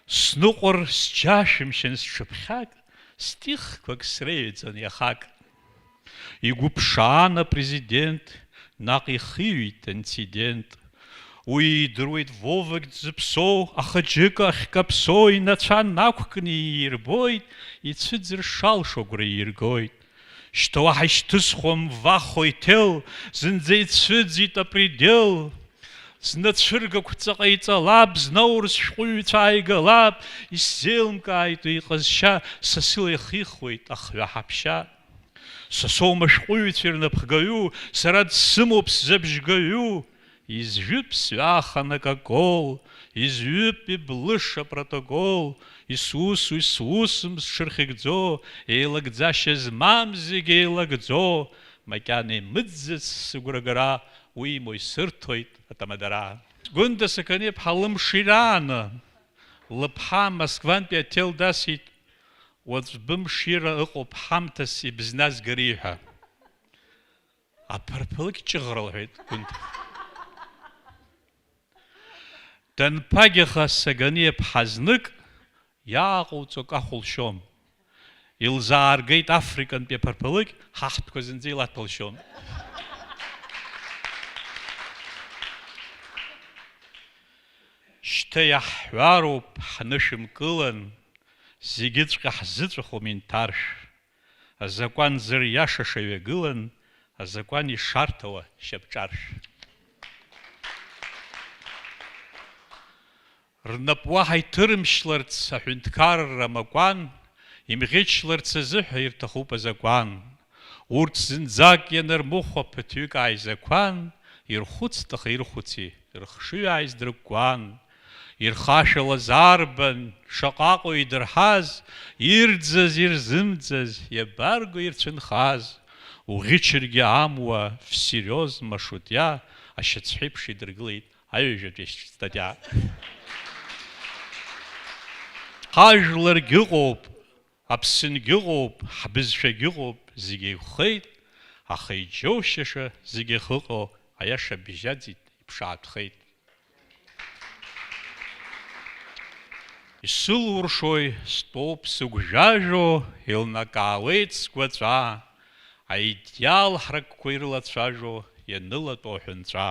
Сныҟәар сџьашәымшьан сҽыԥхьак, стихқәак среиҩӡан иахак. Игәыԥшаан апрезидент, наҟ ихиҩеит инцидент. Уи идыруеит Вовагь дзыԥсоу, аха џьыка ахькаԥсоу инацәа нақәкны иирбоит, ицәыӡыр шалшо агәра ииргоит. Шьҭа уаҳа ишьҭысхуам Вахо иҭел, зынӡа ицәыӡит апредел. Зны ацәыргақәҵа ҟаиҵалап, зны аурыс шәҟәыҩҩцәа ааигалап, исзеилымкааит уи иҟазшьа, са сыла ихихуеит ахҩа ҳаԥшьа. Са соума ашәҟәыҩҩцәа ирнапхгаҩу, сара дсымоуп сзабжьгаҩу. Изжәып сҩахан акакол, изҩып иблыша апротокол, исусу, исусым зҽырхьыгӡо, еилагӡашьа змам зегь еилагӡо, макьана имыӡӡац сыгәрагара, уимоу исырҭоит атәамадара. Гәында Сақаниаԥҳа лымширааны, лыԥҳа Москвантәи аҭел дасит, уаҵә бымшира ыҟоуп ҳамҭас ибзназгари ҳәа. Аԥарԥалыкь ҷыӷра лҳәеит Гәында. Данԥагьаха Саганиаԥҳа знык иааҟоуҵо кахә лшьом. Илзааргеит африкантәи аԥарԥалыкь, ҳаҳҭқәа зынӡа илаҭәалшьом. Шьҭа иаҳҳәароуп ҳнышәынкылан, зегьыҵәҟьа ҳзыҵәахуам инҭаршә. Азакәан зыриашаша ҩагылан, азакәан ишарҭауа шьапҿаршә. Рнап уаҳа иҭырмшьларц аҳәынҭқарра макәан, имӷьычларц азыҳәа ирҭахуп азакәан. Урҭ зынӡак ианырмыхәа ԥыҭҩык ааизақәан, ирхәыцт, аха ирхәыци, рыхшыҩ ааиздыркәкәан. Ирхашәалаз арбан, шаҟа Аҟәа идырҳаз, ирӡаз, ирзымӡаз, иабарго ирцәынхаз? Уӷьычыргьы амуа, всерьёз, машутиа, ашьацҳәеиԥш идыргылеит аҩажәатәи статиа. Ҳажәларгьы ыҟоуп, Аԥсынгьы ыҟоуп, ҳбызшәагьы ыҟоуп, зегь еиқәхеит, аха иџьоушьаша зегь ахьыҟоу аиаша бжьаӡит, иԥшаатәхеит. Исылуршои, стәоуп сыгәжәажәо, еилнакаауеит сгәаҵәа, аидеал ҳракқәа ирылацәажәо ианылатәоу аҳәынҵәа.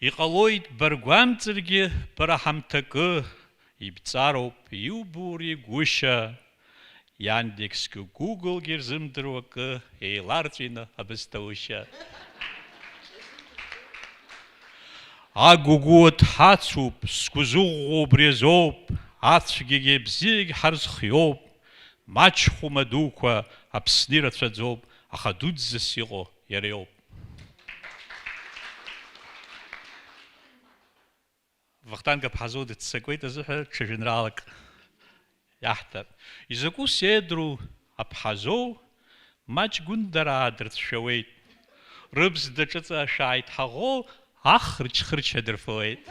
Иҟалоит, баргәамҵыргьы бара ҳамҭакы, ибҵароуп, иубо уригәышьа, Яндексгьы Гуглгьы ирзымдыруа акы, еиларҵәины абысҭаушьа. Агәыгәуа дҳацуп, сгәы зыӷәӷәо убри азоуп, ацәгьагьы абзиагь ҳарзхиоуп, маҷхәыма дуқәа Аԥсны ирацәаӡоуп, аха дуӡӡас иҟоу иара иоуп. Вахтанг Аԥҳазоу дыццакуеит азыҳәа ҽа жәеинраалак иаҳҭап. Изакәу седру Аԥҳазоу маҷ Гәындараа дырцәшәауеит. Рыбз даҿыҵа шәааит ҳаӷоу ахрыч-хырч адырфауеит.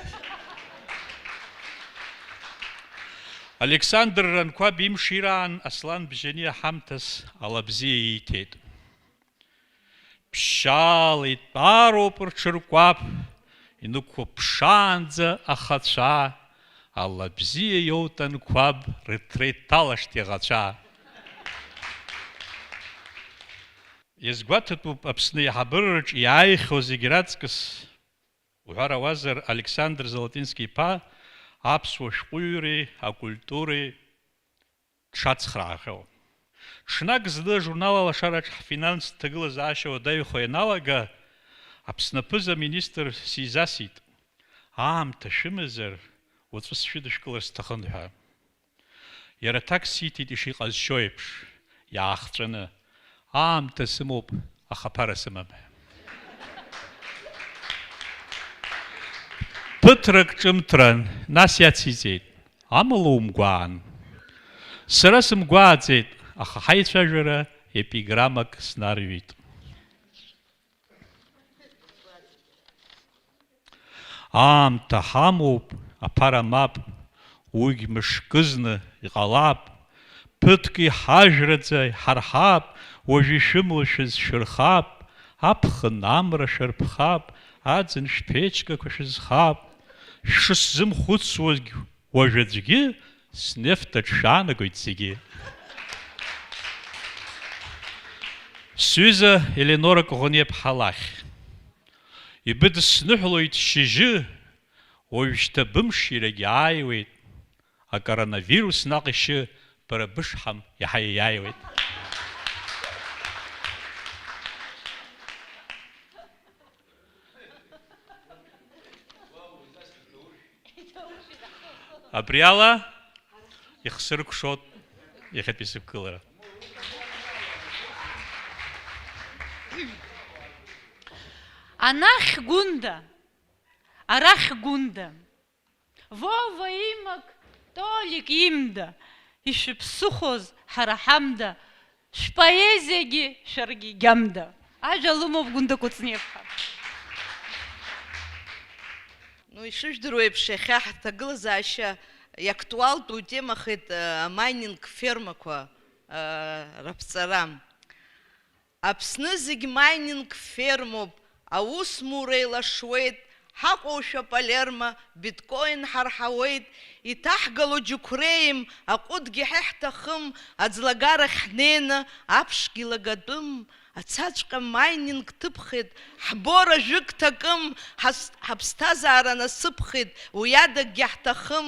Александр Ранқәаб имшираан Аслан Бжьаниа ҳамҭас ала бзиа ииҭеит. Ԥшьаала итәароуп рҽыркәаԥ, инықәыԥшаанӡа ахацәа, ала бзиа иоут анқәаб, рыҭра иҭалашт иаӷацәа. Иазгәаҭатәуп Аԥсны аиҳабыраҿ иааихьоу зегь раҵкыс, уҳәарауазар, Александр Золотински-иԥа аԥсуа шәҟәыҩҩреи акультуреи дшацхраахьоу. Ҽнак зны ажурнал Алашараҿ ҳфинанстә ҭагылазаашьа уадаҩхо ианалага, Аԥсны аԥыза-министр сизасит, аамҭа шәымазар, уаҵәы сшәыдышәкылар сҭахын ҳәа. Иара аҭак сиҭеит ишиҟазшьоу еиԥш, иаахҵәаны, аамҭа сымоуп, аха аԥара сымам. Ԥыҭрак ҿымҭран, нас иациҵеит, амала умгәаан. Сара сымгәааӡеит, аха ҳаицәажәара епиграммак снарҩит. Аамҭа ҳамоуп, аԥара мап, уигь мышкызны иҟалап, ԥыҭк иҳажәраӡа иҳарҳап, уажә ишәымоу шәызшәырхап, аԥхын амра шәарԥхап, аӡын шәԥечкақәа шәызхап, шәышсзымхәыцуазгь уажә аӡәгьы, снефт аҿы шәаанагоит зегьы. Сҩыза Еленора Коӷониаԥҳа лахь. Ибыдысныҳәалоит шьыжьы, уажәшьҭа бымширагь ааиуеит, акоронавирус наҟ ишьы, бара бышҳам иаҳа иаиааиуеит. Абри ала ихсыркәшоит иахьатәи сықәгылара. Анахь Гәында, арахь Гәында. Вова имак, Толик имда, ишәыԥсыхәоз ҳара ҳамда, шәпоезиагьы шәаргьы гьамда. Ажәа лымоуп Гәында Кәыҵниаԥҳа. Ну, ишыжәдыруа еиԥш, иахьа ҳҭагылазаашьа иактуалтәу темахеит, э, амайнинг фермақәа, э, раԥҵара. Аԥсны зегь майнинг фермоуп, аусмура еилашуеит, ҳаҟоушәа Палермо биткоин ҳарҳауеит, иҭаҳгало џьықәреим, аҟәыдгьы ҳәа ҳҭахым, аӡлагарахь ҳнеины аԥшгьы лагатәым, ацаҵәҟьа майнинг ҭыԥхеит, ҳбора жәык ҭакым, ҳас-, ҳаԥсҭазаара насыԥхеит, уи адагьы ҳҭахым,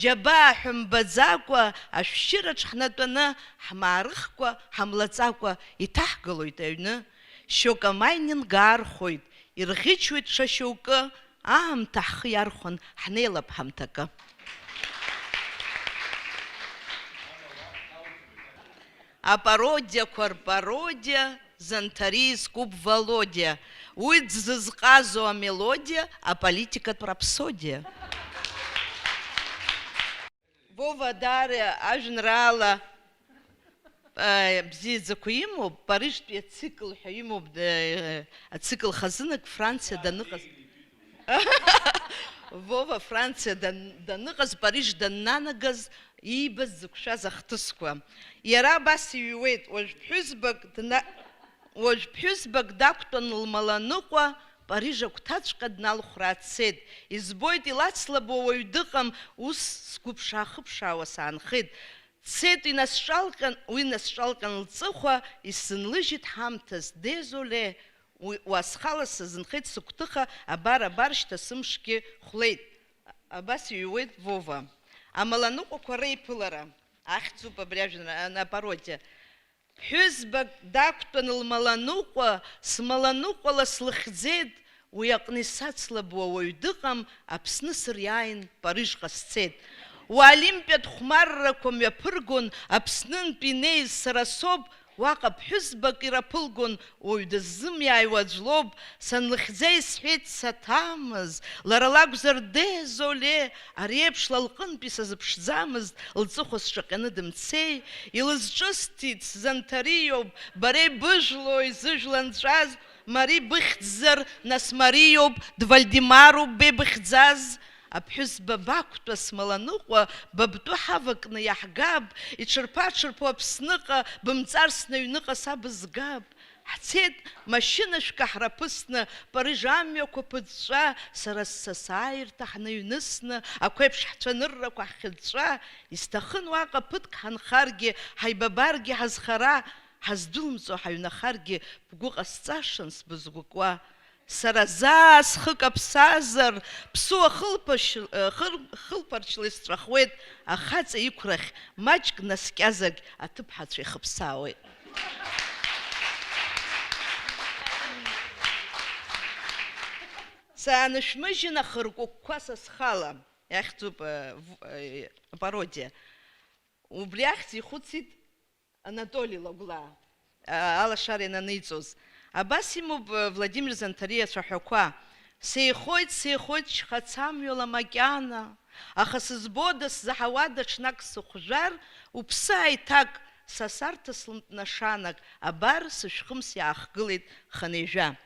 џьабаа ҳәа мбаӡакәа, ашәшьыраҿ ҳнатәаны, ҳмаарыхкәа, ҳамлаҵакәа иҭаҳгалоит аҩны. Шьоук амайнинг аархәоит, ирӷьычуеит ҽа шьоукы, аамҭа ҳхы иархәан, ҳнеилап ҳамҭакы. Апародиақәа рпародиа, Занҭариа изкуп Володиа. Уи дзызҟазо амелодиа, аполитикатә рапсодиа. Вова даара ажәеинраала, э, бзиаӡақәа имоуп, Парижтәи ацикл ҳәа имоуп, э, ацикл хазынак Франциа даныҟаз. Вова Франциа дан-, даныҟаз, Париж даннанагаз, иибаз зықәшәаз ахҭысқәа. Иара абас иҩуеит, уажә ԥҳәызбак дна-, уажә ԥҳәызбак дақәтәан лмаланыҟәа, Париж агәҭаҵәҟьа дналхәра дцеит. Избоит, илацлабуа уаҩ дыҟам, ус сгәыԥшаа-хыԥшаауа саанхеит. Дцеит, инасҿалҟьан, уи насҿалҟьан лҵыхәа, исзынлыжьит ҳамҭас, дезоле, уи, уа схала сазынхеит сыгәҭыха, абар, абар, шьҭа сымшгьы хәлеит. Абас иҩуеит Вова. Амаланыҟәақәа реиԥылара. Ахьӡуп абри ажәеинра-, ана-, апародиа. Ԥҳәызбак дақәтәан лмаланыҟәа, смаланыҟәала слыхьӡеит, уи аҟны исацлабуа уаҩ дыҟам, Аԥсны сыриааин, Парижҟа сцеит. Уа олимпиатә хәмаррақәа мҩаԥыргон, Аԥснынтә инеиз сара соуп, уаҟа ԥҳәызбак ираԥылгон, уаҩ дыззымиааиуа аӡә лоуп, санлыхьӡа исҳәеит саҭамыз, лара лакәзар, дезоле, ари еиԥш ла лҟынтәи сазыԥшӡамызт, лҵыхәа сҿаҟьаны дымцеи, илызҿысҭит сзанҭариоуп, бара ибыжәлои зыжәла нҵәаз, Мари быхьӡзар, нас Мариоуп, дВальдемаруп беибыхьӡаз, аԥҳәызба бақәтәа смаланыҟәа, ба бтәы ҳавакны иаҳгап, иҽырԥа-ҽырԥо Аԥсныҟа, бымҵарсны аҩныҟа са бызгап. Ҳцеит машьынашәк аҳраԥысны, Париж амҩақәа ԥыҵәҵәа, сара ссасааирҭа ҳныҩнысны, ақәеиԥш ҳцәаныррақәа ҳхьыҵәҵәа, исҭахын уаҟа ԥыҭк ҳанхаргьы, ҳаибабаргьы ҳазхара, ҳаздәылымҵуа ҳаҩнахаргьы, бгәы ҟасҵашан сбызгәыкуа. Сара заа схы каԥсазар, ԥсуа хылԥашь-, э, хыр-, хылԥарчла исҵәахуеит, ахаҵа иқәрахь маҷк наскьазаргь аҭыԥҳацәа ихыԥсаауеит. Саанышәмыжьын ахыркәыкәқәа са схала, иахьӡуп, э, в-, э, апародиа. Убри ахьӡ ихәыцит Анатоли Лагәлаа, а, алашара иананиҵоз. Абас имоуп, э, Владимир Занҭариа ацәаҳәақәа. Сеихоит, сеихоит шьхацамҩала макьана, аха сызбода, сзаҳауада, ҽнак сыхәжәар, уԥсы ааиҭак, са сарҭаслымтә нашанак, абар, сышәхымс иаахгылеит хынҩажәа.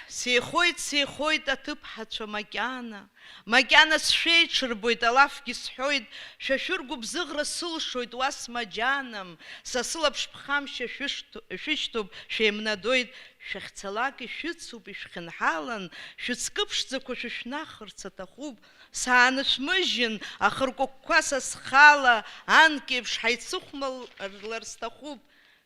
Сеихоит, сеихоит аҭыԥҳацәа макьана, макьана сшәеиҽырбоит, алафгьы сҳәоит, шәа шәыргәыбзыӷра сылшоит, уа смаџьанам, са сылаԥш ԥхамшьа шәышҭ-, шәышьҭоуп, шәеимнадоит, шәахьцалак ишәыцуп, ишәхьынҳалан, шәыҵкы ԥшӡақәа шәышәнахырц аҭахуп, саанышәмыжьын, ахыркәыкәқәа са схала, анкьеиԥш ҳаицыхәмарлар сҭахуп.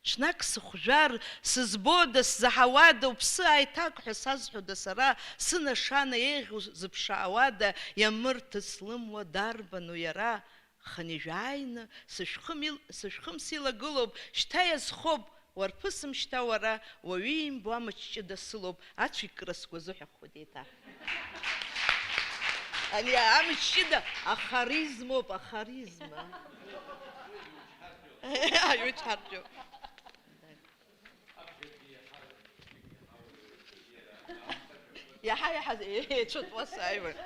Ҽнак сыхәжәар, сызбода, сзаҳауада, уԥсы ааиҭак ҳәа сазҳәода сара, сынашана еиӷьу зыԥшаауада, иамырҭыц лымуа дарбану иара? Хынҩажәа ааины, сышәхым ил-, сышәхымс илагылоуп, шьҭа иазхоуп, уарԥысым шьҭа уара, уаҩы имбо амаҷ ҷыда сылоуп, ацәикра сгәы азыҳәахуеит еиҭа. Ани амчыда ахаризмоуп, ахаризма. Аҩы чҳарчу. Иаҳа-иаҳа еицәатәуа сааиуеит.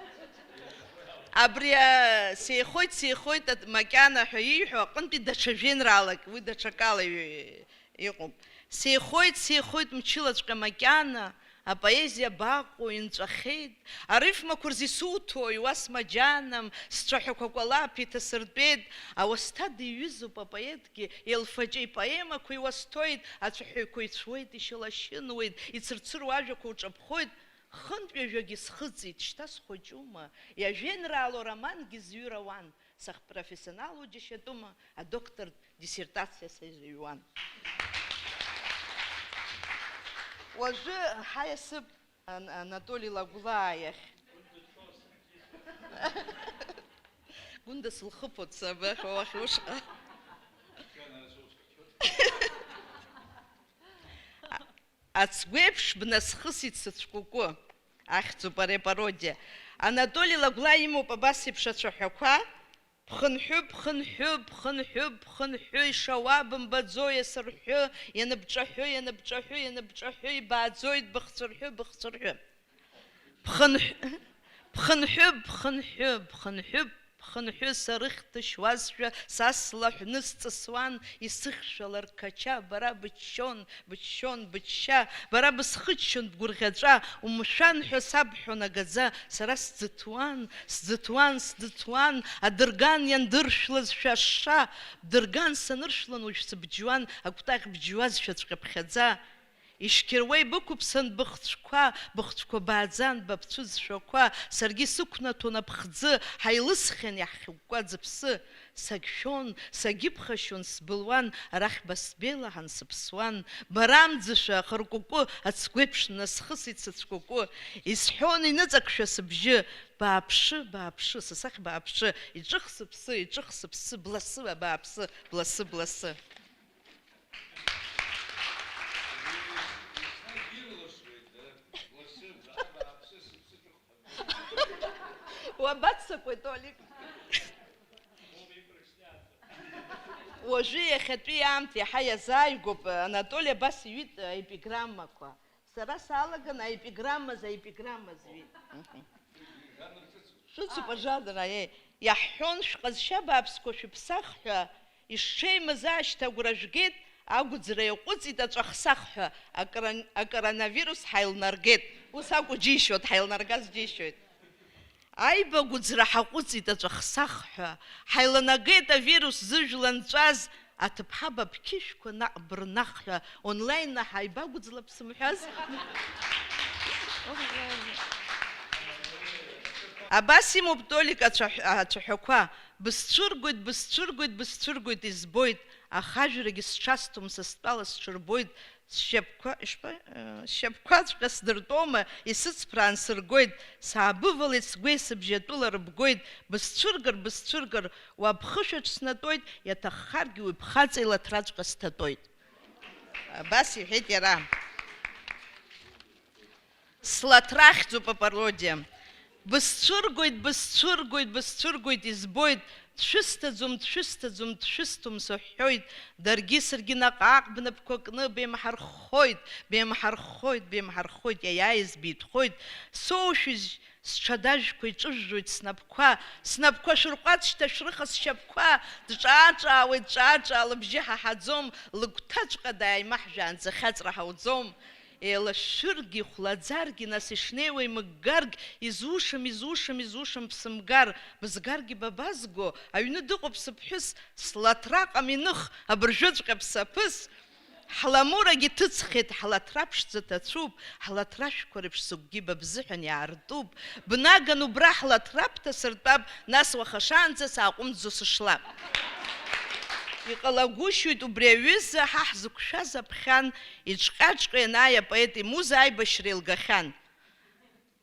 Абри, а, сеихоит, сеихоит, ат-, макьана ҳәа ииҳәо аҟынтәи даҽа жәеинраалак, уи даҽакала иҩ-, иҟоуп. Сеихоит, сеихоит мчылаҵәҟьа макьана, апоезиа абаҟоу инҵәахьеит, арифмақәа рзы исуҭо, иуасмаџьанам, сцәаҳәақәа кәалаԥ иҭасыртәеит, ауасҭа диҩызоуп апоетгьы, Елфаҷа ипоемақәа иуасҭоит, ацәаҳәаҩқәа ицәуеит, ишьалашьынуеит, ицырцыруа ажәақәа уҿаԥхоит, хынтә ҩажәагьы схыҵит, шьҭа схәыҷума, иажәеинраало романгьы зҩыр ауан, сахьпрофессионалу џьашьатәума, адоктортә диссертациа сазыҩуан. Уажәы ҳаиасып Ан-, Анатоли Лагәлаа иахь. Гәында сылхыԥоит сабаҟа уахь ушҟа. Ацгәеиԥш бнасхысит сыцәкәыкәы. Ахьӡуп ари апародиа. Анатоли Лагәлаа имоуп абас еиԥш ацәаҳәақәа. Бхынҳәы, бхынҳәы, бхынҳәы, бхынҳәы, ишауа бымбаӡо, иасырҳәы, ианыбҿаҳәы, ианыбҿаҳәы, ианыбҿаҳәы, ибааӡоит, быхцәырҳәы, быхцәырҳәы. Бхынҳә-, бхынҳәы, бхынҳәы, бхынҳәы, бхынҳәы, сарыхьҭышьуазшәа, са слаҳәны сҵысуан, исыхьшәалар қача, бара быччон, быччон, бычча, бара бысхыччон бгәырӷьаҵәа, умшәан ҳәа сабҳәон агаӡа, сара сӡыҭуан, сӡыҭуан, сӡыҭуан, адырган иандыршәлазшәа ашша, бдырган саныршәлан уажә сыбжьуан, акәтаӷь бжьуазшәаҵәҟьа ԥхьаӡа. Ишьқьыруа ибықәыԥсан быхцәқәа, быхцәқәа бааӡан, баԥцәы зшәақәа, саргьы сықәнаҭон аԥхӡы, ҳаилысхьан иаҳхьыкәкәа аӡыԥсы. Сагьшәон, сагьыԥхашьон, сбылуан, арахь басбеилаҳан сыԥсуан. Бара амӡышәа ахыркәыкәы, ацгәеиԥш насхысит сыцәкәыкәы. Исҳәон иныҵакшәа сыбжьы, бааԥшы, бааԥшы, са сахь бааԥшы, иҿых сыԥсы, иҿых сыԥсы, бласы, абааԥсы, бласы, бласы. Уабаццакуеи, Толик? Уажәы иахьатәи аамҭа иаҳа иазааигәоуп, Анатоли абас иҩит аепиграммақәа. Сара саалаган аепиграммаз аепиграмма зҩит. Шәыцуп ажадара, аиеи. Иаҳҳәон, шәҟазшьа бааԥсқәа шәыԥсах ҳәа, ишҽеимаз аашьҭа агәра жәгеит, агәӡра иаҟәыҵит аҵәахсах ҳәа, акра-, акоронавирус ҳаилнаргеит. Ус акәу џьишьоит, ҳаилнаргаз џьишьоит. Аибагәӡра ҳаҟәыҵит аҵәахсах ҳәа, ҳаиланагеит авирус зыжәла нҵәаз, аҭыԥҳа баԥқьышәқәа наҟ бырнах ҳәа, онлайн-ла ҳаибагәӡлап сымҳәаз. Абас имоуп Толик ацәаҳә-, ацәаҳәақәа, бысцәыргоит, бысцәыргоит, бысцәыргоит, избоит, аха ажәрагьы сҽасҭом, са стәала сҽырбоит, сшьапқәа, ишԥа-, э, сшьапқәаҵәҟьа сдыртәома, исыцԥраан сыргоит, саабывалеит, сгәеи сыбжьи атәыла рыбгоит, бысцәыргар, бысцәыргар, уа бхышәаҿ снатәоит, иаҭаххаргьы уи бхаҵа илаҭраҵәҟьа сҭатәоит. Абас иҳәеит иара. Слаҭрахьӡуп апародиа. Бысцәыргоит, бысцәыргоит, бысцәыргоит, избоит, дшәысҭаӡом, дшәысҭаӡом, дшәысҭом сыҳәҳәоит, даргьы саргьы наҟ-ааҟ бнапқәа кны беимҳарххоит, беимҳарххоит, беимҳарххоит, иаиааиз битәхоит, соушәыжь, сҽадажәқәа иҿыжәжоит снапқәа, снапқәа шәырҟәаҵ шьҭа шәрыха сшьапқәа, дҿаа-ҿаауеит, ҿаа-ҿаа лыбжьы ҳаҳаӡом, лыгәҭаҵәҟьа дааимаҳжәаанӡа хьаҵра ҳауӡом. Еилашәыргьы, ихәлаӡаргьы, нас ишнеиуа имыггаргь, изушам, изушам, изушам бсымгар, бызгаргьы ба базго, аҩны дыҟоуп сыԥҳәыс, слаҭраҟам иных, абыржәыҵәҟьа бсаԥыс. Ҳламурагьы ҭыҵхьеит, ҳлаҭра ԥшӡа ҭацәуп, ҳлаҭра шәқәа реиԥш сыгәгьы ба бзыҳәан иаартуп. Бнаган убра ҳлаҭра бҭасыртәап, нас уаха шаанӡа сааҟәымҵӡо сышлап. Иҟалагәышьоит убри аҩыза ҳа ҳзықәшәаз аԥхьан, иҿҟьаҿҟьо ианааи апоет имуза аибашьра еилгахьан.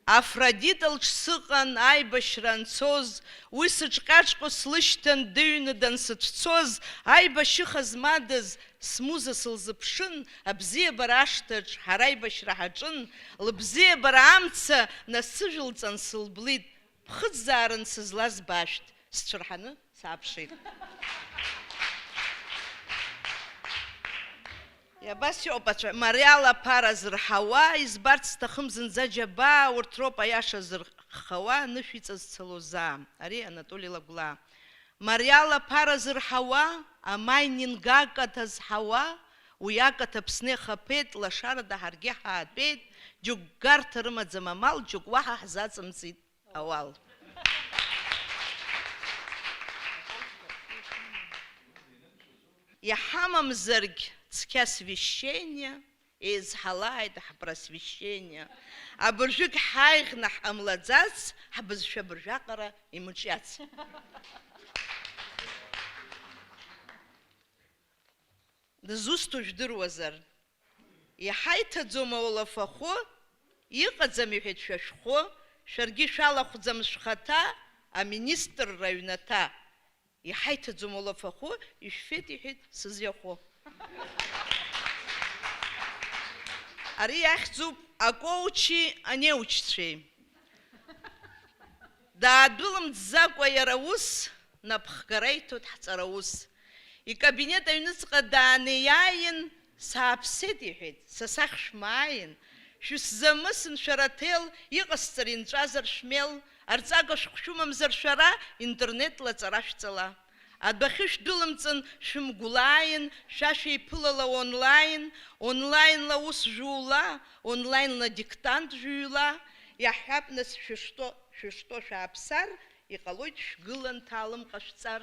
Афродита лҿы сыҟан аибашьра анцоз, уи сыҿҟьаҿҟьо слышьҭан дыҩны дансыцәцоз, аибашьыха змадаз смуза сылзыԥшын, абзиабара ашҭаҿ ҳара аибашьра ҳаҿын, лыбзиабара амца насыжәылҵан сылблит. ԥхыӡзааран сызлаз башәҭ, сцәырҳаны сааԥшит. Иабас иҟоуп ацәа-, Мариал аԥара зырҳауа, избарц сҭахым зынӡа џьабаа, урҭ роуп аиаша зырхауа, анышә иҵазцалоз аа. Ари Анатоли Лагәлаа. Мариал аԥара зырҳауа, амайнинг акаҭа зҳауа, уи акаҭа Аԥсны ихаԥеит, лашарада ҳаргьы ҳаатәеит, џьоук гарҭа рымаӡам амал, џьоук уаҳа ҳзаҵымҵит ауал. Иҳамамзаргь цқьа освещение, еизҳалааит ҳпросвещение. Абыржәыгь ҳааиӷьны ҳҟамлаӡац, ҳбызшәа абыржәаҟара имыҿиац. Дызусҭоу жәдыруазар? Иҳаиҭаӡом аулафахәы, иҟаӡам, иҳәеит, шәа шәхәы, шәаргьы шәалахәӡам шәхаҭа, аминистрра аҩнаҭа. Иҳаиҭаӡом улафахәы, ишәфеит, иҳәеит, сызиахәы. Ари иахьӡуп акоучи анеучцәеи. Даадәылымҵӡакәа иара ус, напхгара иҭоит ҳҵараус. Икабинет аҩныҵҟа дааны иааин, сааԥсеит, иҳәеит, са сахь шәмааин, шәысзамысын шәара аҭел, иҟасҵар инҵәазар шәмел, арҵага шәҟә шәымамзар шәара, интернетла аҵара шәҵала. Адәахьы шәдәылымҵын, шәымгәлааин, шәа шәеиԥылала онлайн, онлайнла аус жәула, онлайнла диктант жәыҩла, иаҳҳәап, нас, шәышто, шәышто шәааԥсар, иҟалоит шәгылан ҭаалым ҟашәҵар.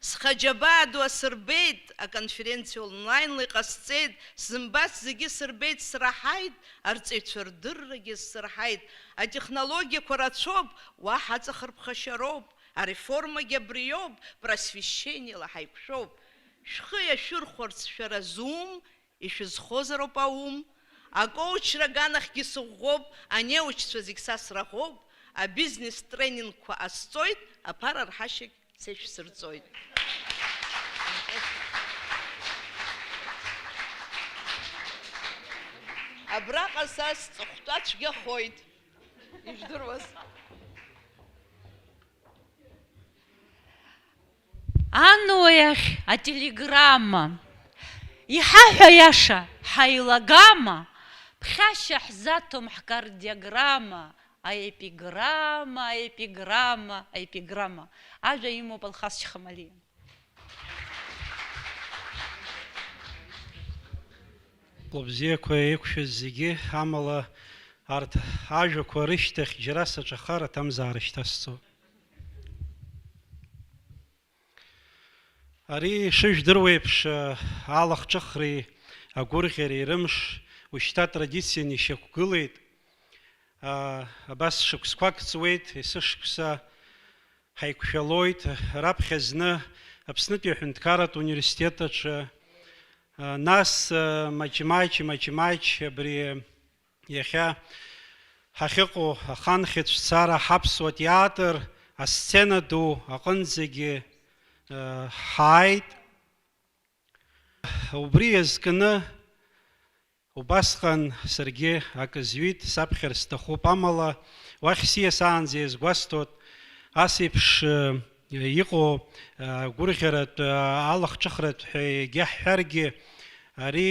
Схаџьабаа ду асырбеит, аконференциа онлайнла иҟасҵеит, сзымбац зегьы сырбеит, сраҳаит, арҵаҩцәа рдыррагьы сзырҳаит, атехнологиақәа рацәоуп, уаҳа аҵахарԥхашьароуп, ареформагьы абриоуп, просвещениела ҳаиқәшәоуп. Шәхы иашәырхәарц шәара зум, ишәызхозароуп аум. Акоучра аганахьгьы сыӷәӷәоуп, анеучцәа зегь са сраӷоуп, абизнес тренингқәа ҟасҵоит, аԥара рҳашьагь са ишәсырҵоит. Абраҟа са сҵыхәтәа цәгьахоит. Ижәдыруаз. Ануа иахь ателеграмма. Иҳаҳәа иаша, ҳаилагама, ԥхьашьа ҳзаҭом ҳкардиограмма, аепиграмма, аепиграмма, аепиграмма. Ажәа имоуп Алхас Чхамалиа. Лыбзиақәа еиқәшәаз зегьы, амала арҭ ажәақәа рышьҭахь џьара саҿахар аҭамзаара шьҭасҵоит. Ари шыжәдыруеиԥш, алахҿыхреи агәырӷьареи рымш ушьҭа традицианы ишьақәгылеит. Абас шықәсқәак ҵуеит, есышықәса ҳаиқәшәалоит. Раԥхьа зны Аԥснытәи аҳәынҭқарратә университет аҿы, нас маҷ-маҷ, маҷ-маҷ абри иахьа ҳахьыҟоу аханхьыҵәцара ҳаԥсуа театр асцена ду аҟынӡагьы, э, ҳааит. Убри иазкны убасҟан саргьы акы зҩит, саԥхьар сҭахуп, амала уахь сиасаанӡа иазгәасҭоит, ас еиԥш, э, иҟоу, э, гәырӷьаратә, э, алахҿыхратә ҳәа егьа ҳҳәаргьы, ари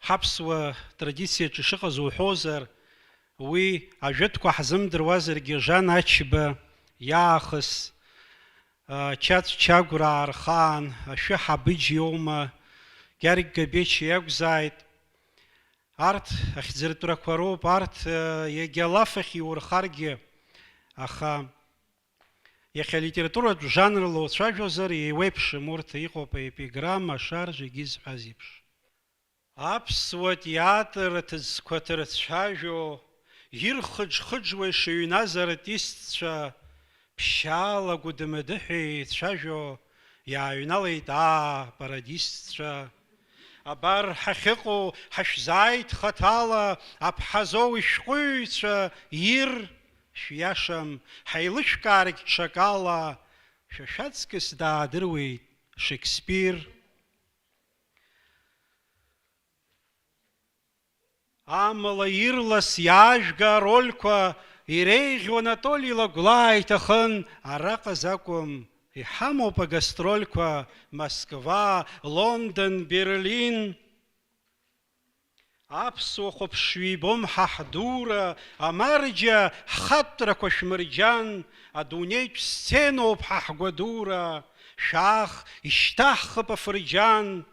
ҳаԥсуа традициаҿы ишыҟаз уҳәозар, уи ажәытәқәа ҳзымдыруазаргьы, Жан Ачба иаахыс, а, Чаҵә Чагәраа рхаан, Ашәы Ҳабыџь иоума, Гьаргь Габеч иакәзааит. Арҭ ахьӡыртәрақәа роуп, арҭ, а, иагьа лаф ахь иурхаргьы, аха иахьа алитературатә жанрла уцәажәозар, еиуеиԥшым урҭ, иҟоуп аепиграмма, ашаржа, егьи зҳәаз еиԥш. Аԥсуа театр аҭыӡқәа ҭырцәажәо, ирхыџ-хыџуа ишыҩназ артистцәа, ԥшьаала гәыдмыдыҳәа еицәажәо, иааҩналеит, аа, пародистцәа. Абар ҳахьыҟоу, ҳашәзааит хаҭала, Аԥҳазоу ишәҟәыҩҩцәа, ир, шәиашам, ҳаилышәкааргь ҽакала, шәа шәаҵкыс даадыруеит Шекспир. Амала ирлас иаажәга арольқәа иреиӷьу Анатоли Лагәлаа иҭахын, араҟа закәым, иҳамоуп агастрольқәа Москва, Лондон, Берлин. Аԥсуа хәаԥшҩы ибом ҳа ҳдура, амарџьа, ҳхатәрақәа шәмырџьан, адунеитә сценоуп ҳа ҳгәадура, шәаах, ишьҭаҳхып афырџьан.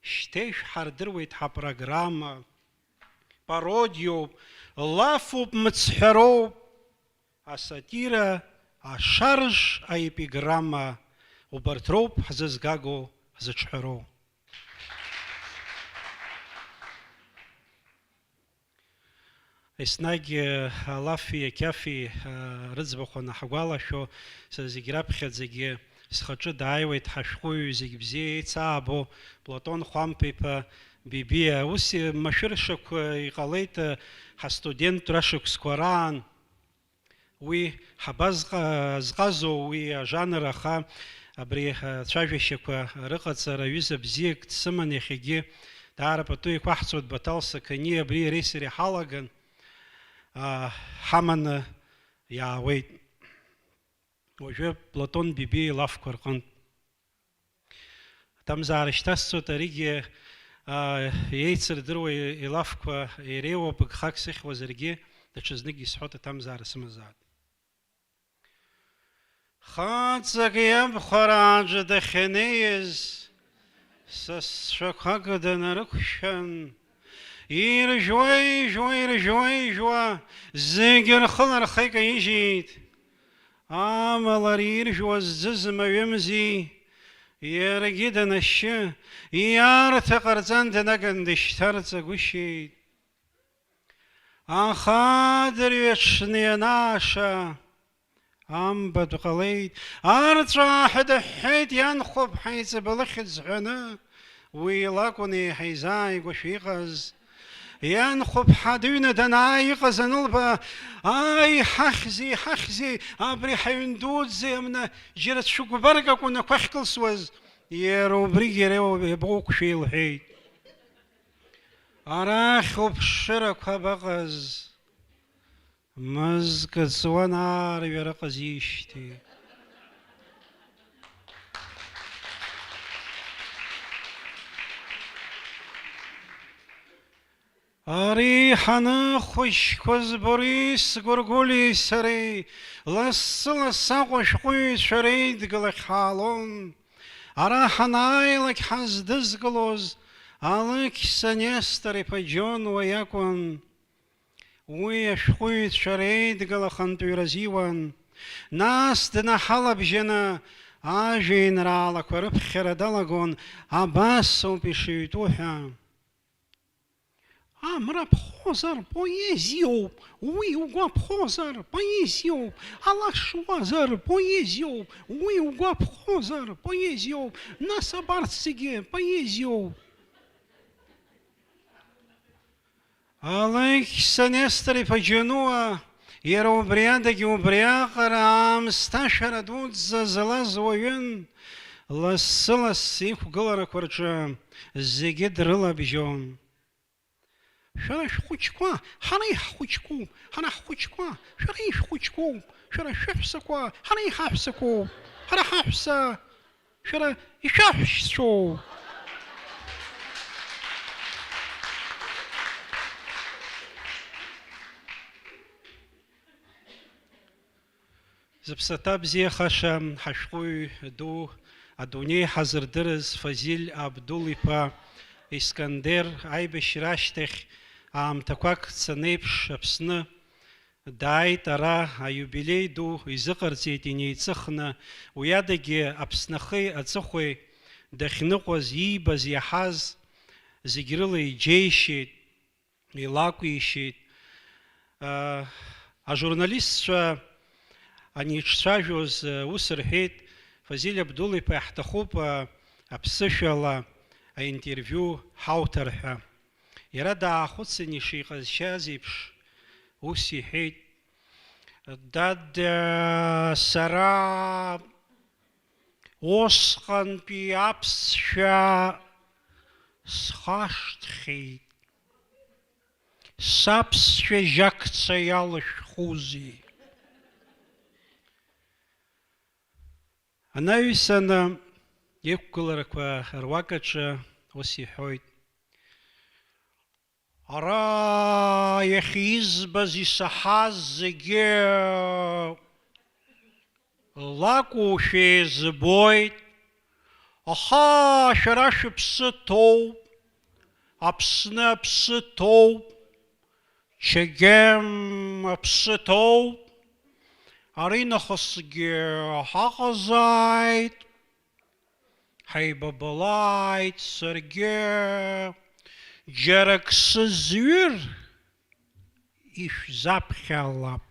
Шьҭа ишәҳардыруеит ҳапрограмма. Пародиоуп, лафуп, мыцҳәароуп. Асатира, ашарж, аепиграмма, убарҭ роуп ҳзызгаго, ҳзыҿҳәароу. Еснагь, э, алафи ақьафи, э, рыӡбахә анаҳгәалашәо, сара зегь раԥхьаӡагьы схаҿы дааиуеит ҳашәҟәыҩҩы зегь бзиа еицаабо Платон Хәамԥ-иԥа Бибиа. Ус машәыршақәа иҟалеит, э, ҳастудентра шықәсқәа раан. Уи ҳабазҟа-, зҟазоу уи ажанр, аха абри ацәажәашьақәа рыҟаҵара ҩыза бзиак дсыман иахьагьы, даара пату еиқәаҳҵоит Баҭал Сақаниа, абри иареи сареи ҳалаган, а, ҳаманы иаауеит. Уажәы Платон Бибиа илафқәа рҟынтә. Аҭамзаара шьҭасҵоит, аригьы, аа, еицырдыруа илафқәа иреиуоуп, гхак сыхьуазаргьы, даҽазнык исҳәоит, аҭамзаара сымазаап. Хаҵак иабхәарааӡәы дахьанеиз, сасцәақәак данарықәшәан, иржәуа-ижәуа, иржәуа-ижәуа, зегьы рхы-рхы икаижьит. Амала ари иржәуа зӡыз маҩымзи, иаргьы данашьы, ииарҭа ҟарҵан днаган дышьҭарҵагәышьеит. Аха адырҩаҽны ианааша, амбатә ҟалеит, арҵәааҳәа дыҳәҳәеит ианхәыԥҳа иҵабалыхьӡ ҳәаны. Уи лакәын еиҳа изааигәашәа иҟаз. Ианхәыԥҳа дыҩны данааи иҟаз анылба, ааи, ҳахьзи, ҳахьзи, абри ҳаҩн дуӡӡа иамна џьара цәыкәбарк акәын ақәа ахькылсуаз, иара убригь иара иабоуқәшәеи лҳәеит. Арахь уԥшырақәа абаҟаз? Мызкы ҵуан аарҩара ҟазижьҭеи. Ари ҳаныхәыҷқәаз Борис Гәыргәлиеи сареи, лассы-лассы Аҟәа ашәҟәыҩҩцәа реидгылахь ҳаалон. Ара ҳанааилак ҳаздызкылоз Алықьса Нестор-иԥа Џьон уа иакәын. Уи ашәҟәыҩҩцәа реидгыла хантәаҩра азиуан. Нас днаҳалабжьаны ажәеинраалақәа рыԥхьара далагон, абас ауп ишыҩтәу ҳәа. Амра ԥхозар, поезиоуп, уи угәаԥхозар, поезиоуп, алашуазар, поезиоуп, уи угәаԥхозар, поезиоуп, нас абарҭ зегьы поезиоуп. Алықьса Нестор-иԥа Џьонуа, иара убри адагьы убриаҟара аамсҭашәара дуӡӡа злаз уаҩын, лассы-лассы иқәгыларақәа рҿы зегьы дрылабжьон. Шәара шәхәыҷқәа, ҳара иаҳхәыҷқәоуп, ҳара ҳхәыҷқәа, шәара ишәхәыҷқәоуп, шәара шәыҳәсақәа, ҳара иҳаҳәсақәоуп, ҳара ҳаҳәса, шәара ишәаҳәшьцәоуп. Зыԥсаҭа бзиахаша ҳашәҟәыҩҩы ду, адунеи ҳазырдырыз Фазиль Абдул-иԥа Искандер аибашьра ашьҭахь аамҭақәак цаны еиԥш Аԥсны дааит, ара аиубилеи ду изыҟарҵеит инеиҵыхны, уи адагьы Аԥсны ахи аҵыхәеи дахьныҟәаз, иибаз, иаҳаз зегь рыла иџьеишьеит. Илакәишеит. Ажурналистцәа анеиҿцәажәоз, ус рҳәеит, Фазиль Абдул-иԥа, иаҳҭахуп аԥсышәала аинтервиу ҳауҭар ҳәа. Иара даахәыцын, ишиҟазшьаз еиԥш, ус иҳәеит, Дада, сара усҟантәи аԥсшәа схашҭхьеит. саԥсшәа жьакца иалышәхузеи? Анаҩсаны иқәгыларақәа руак аҿы ус иҳәоит. Ара иахьизбаз исаҳаз зегьы лакәушәа избоит, аха шәара шәыԥсы ҭоуп, Аԥсны аԥсы ҭоуп, Чегем аԥсы ҭоуп, аринахысгьы ҳаҟазааит. Ҳаибабалааит, саргьы џьарак сызҩыр, ишәзаԥхьалап.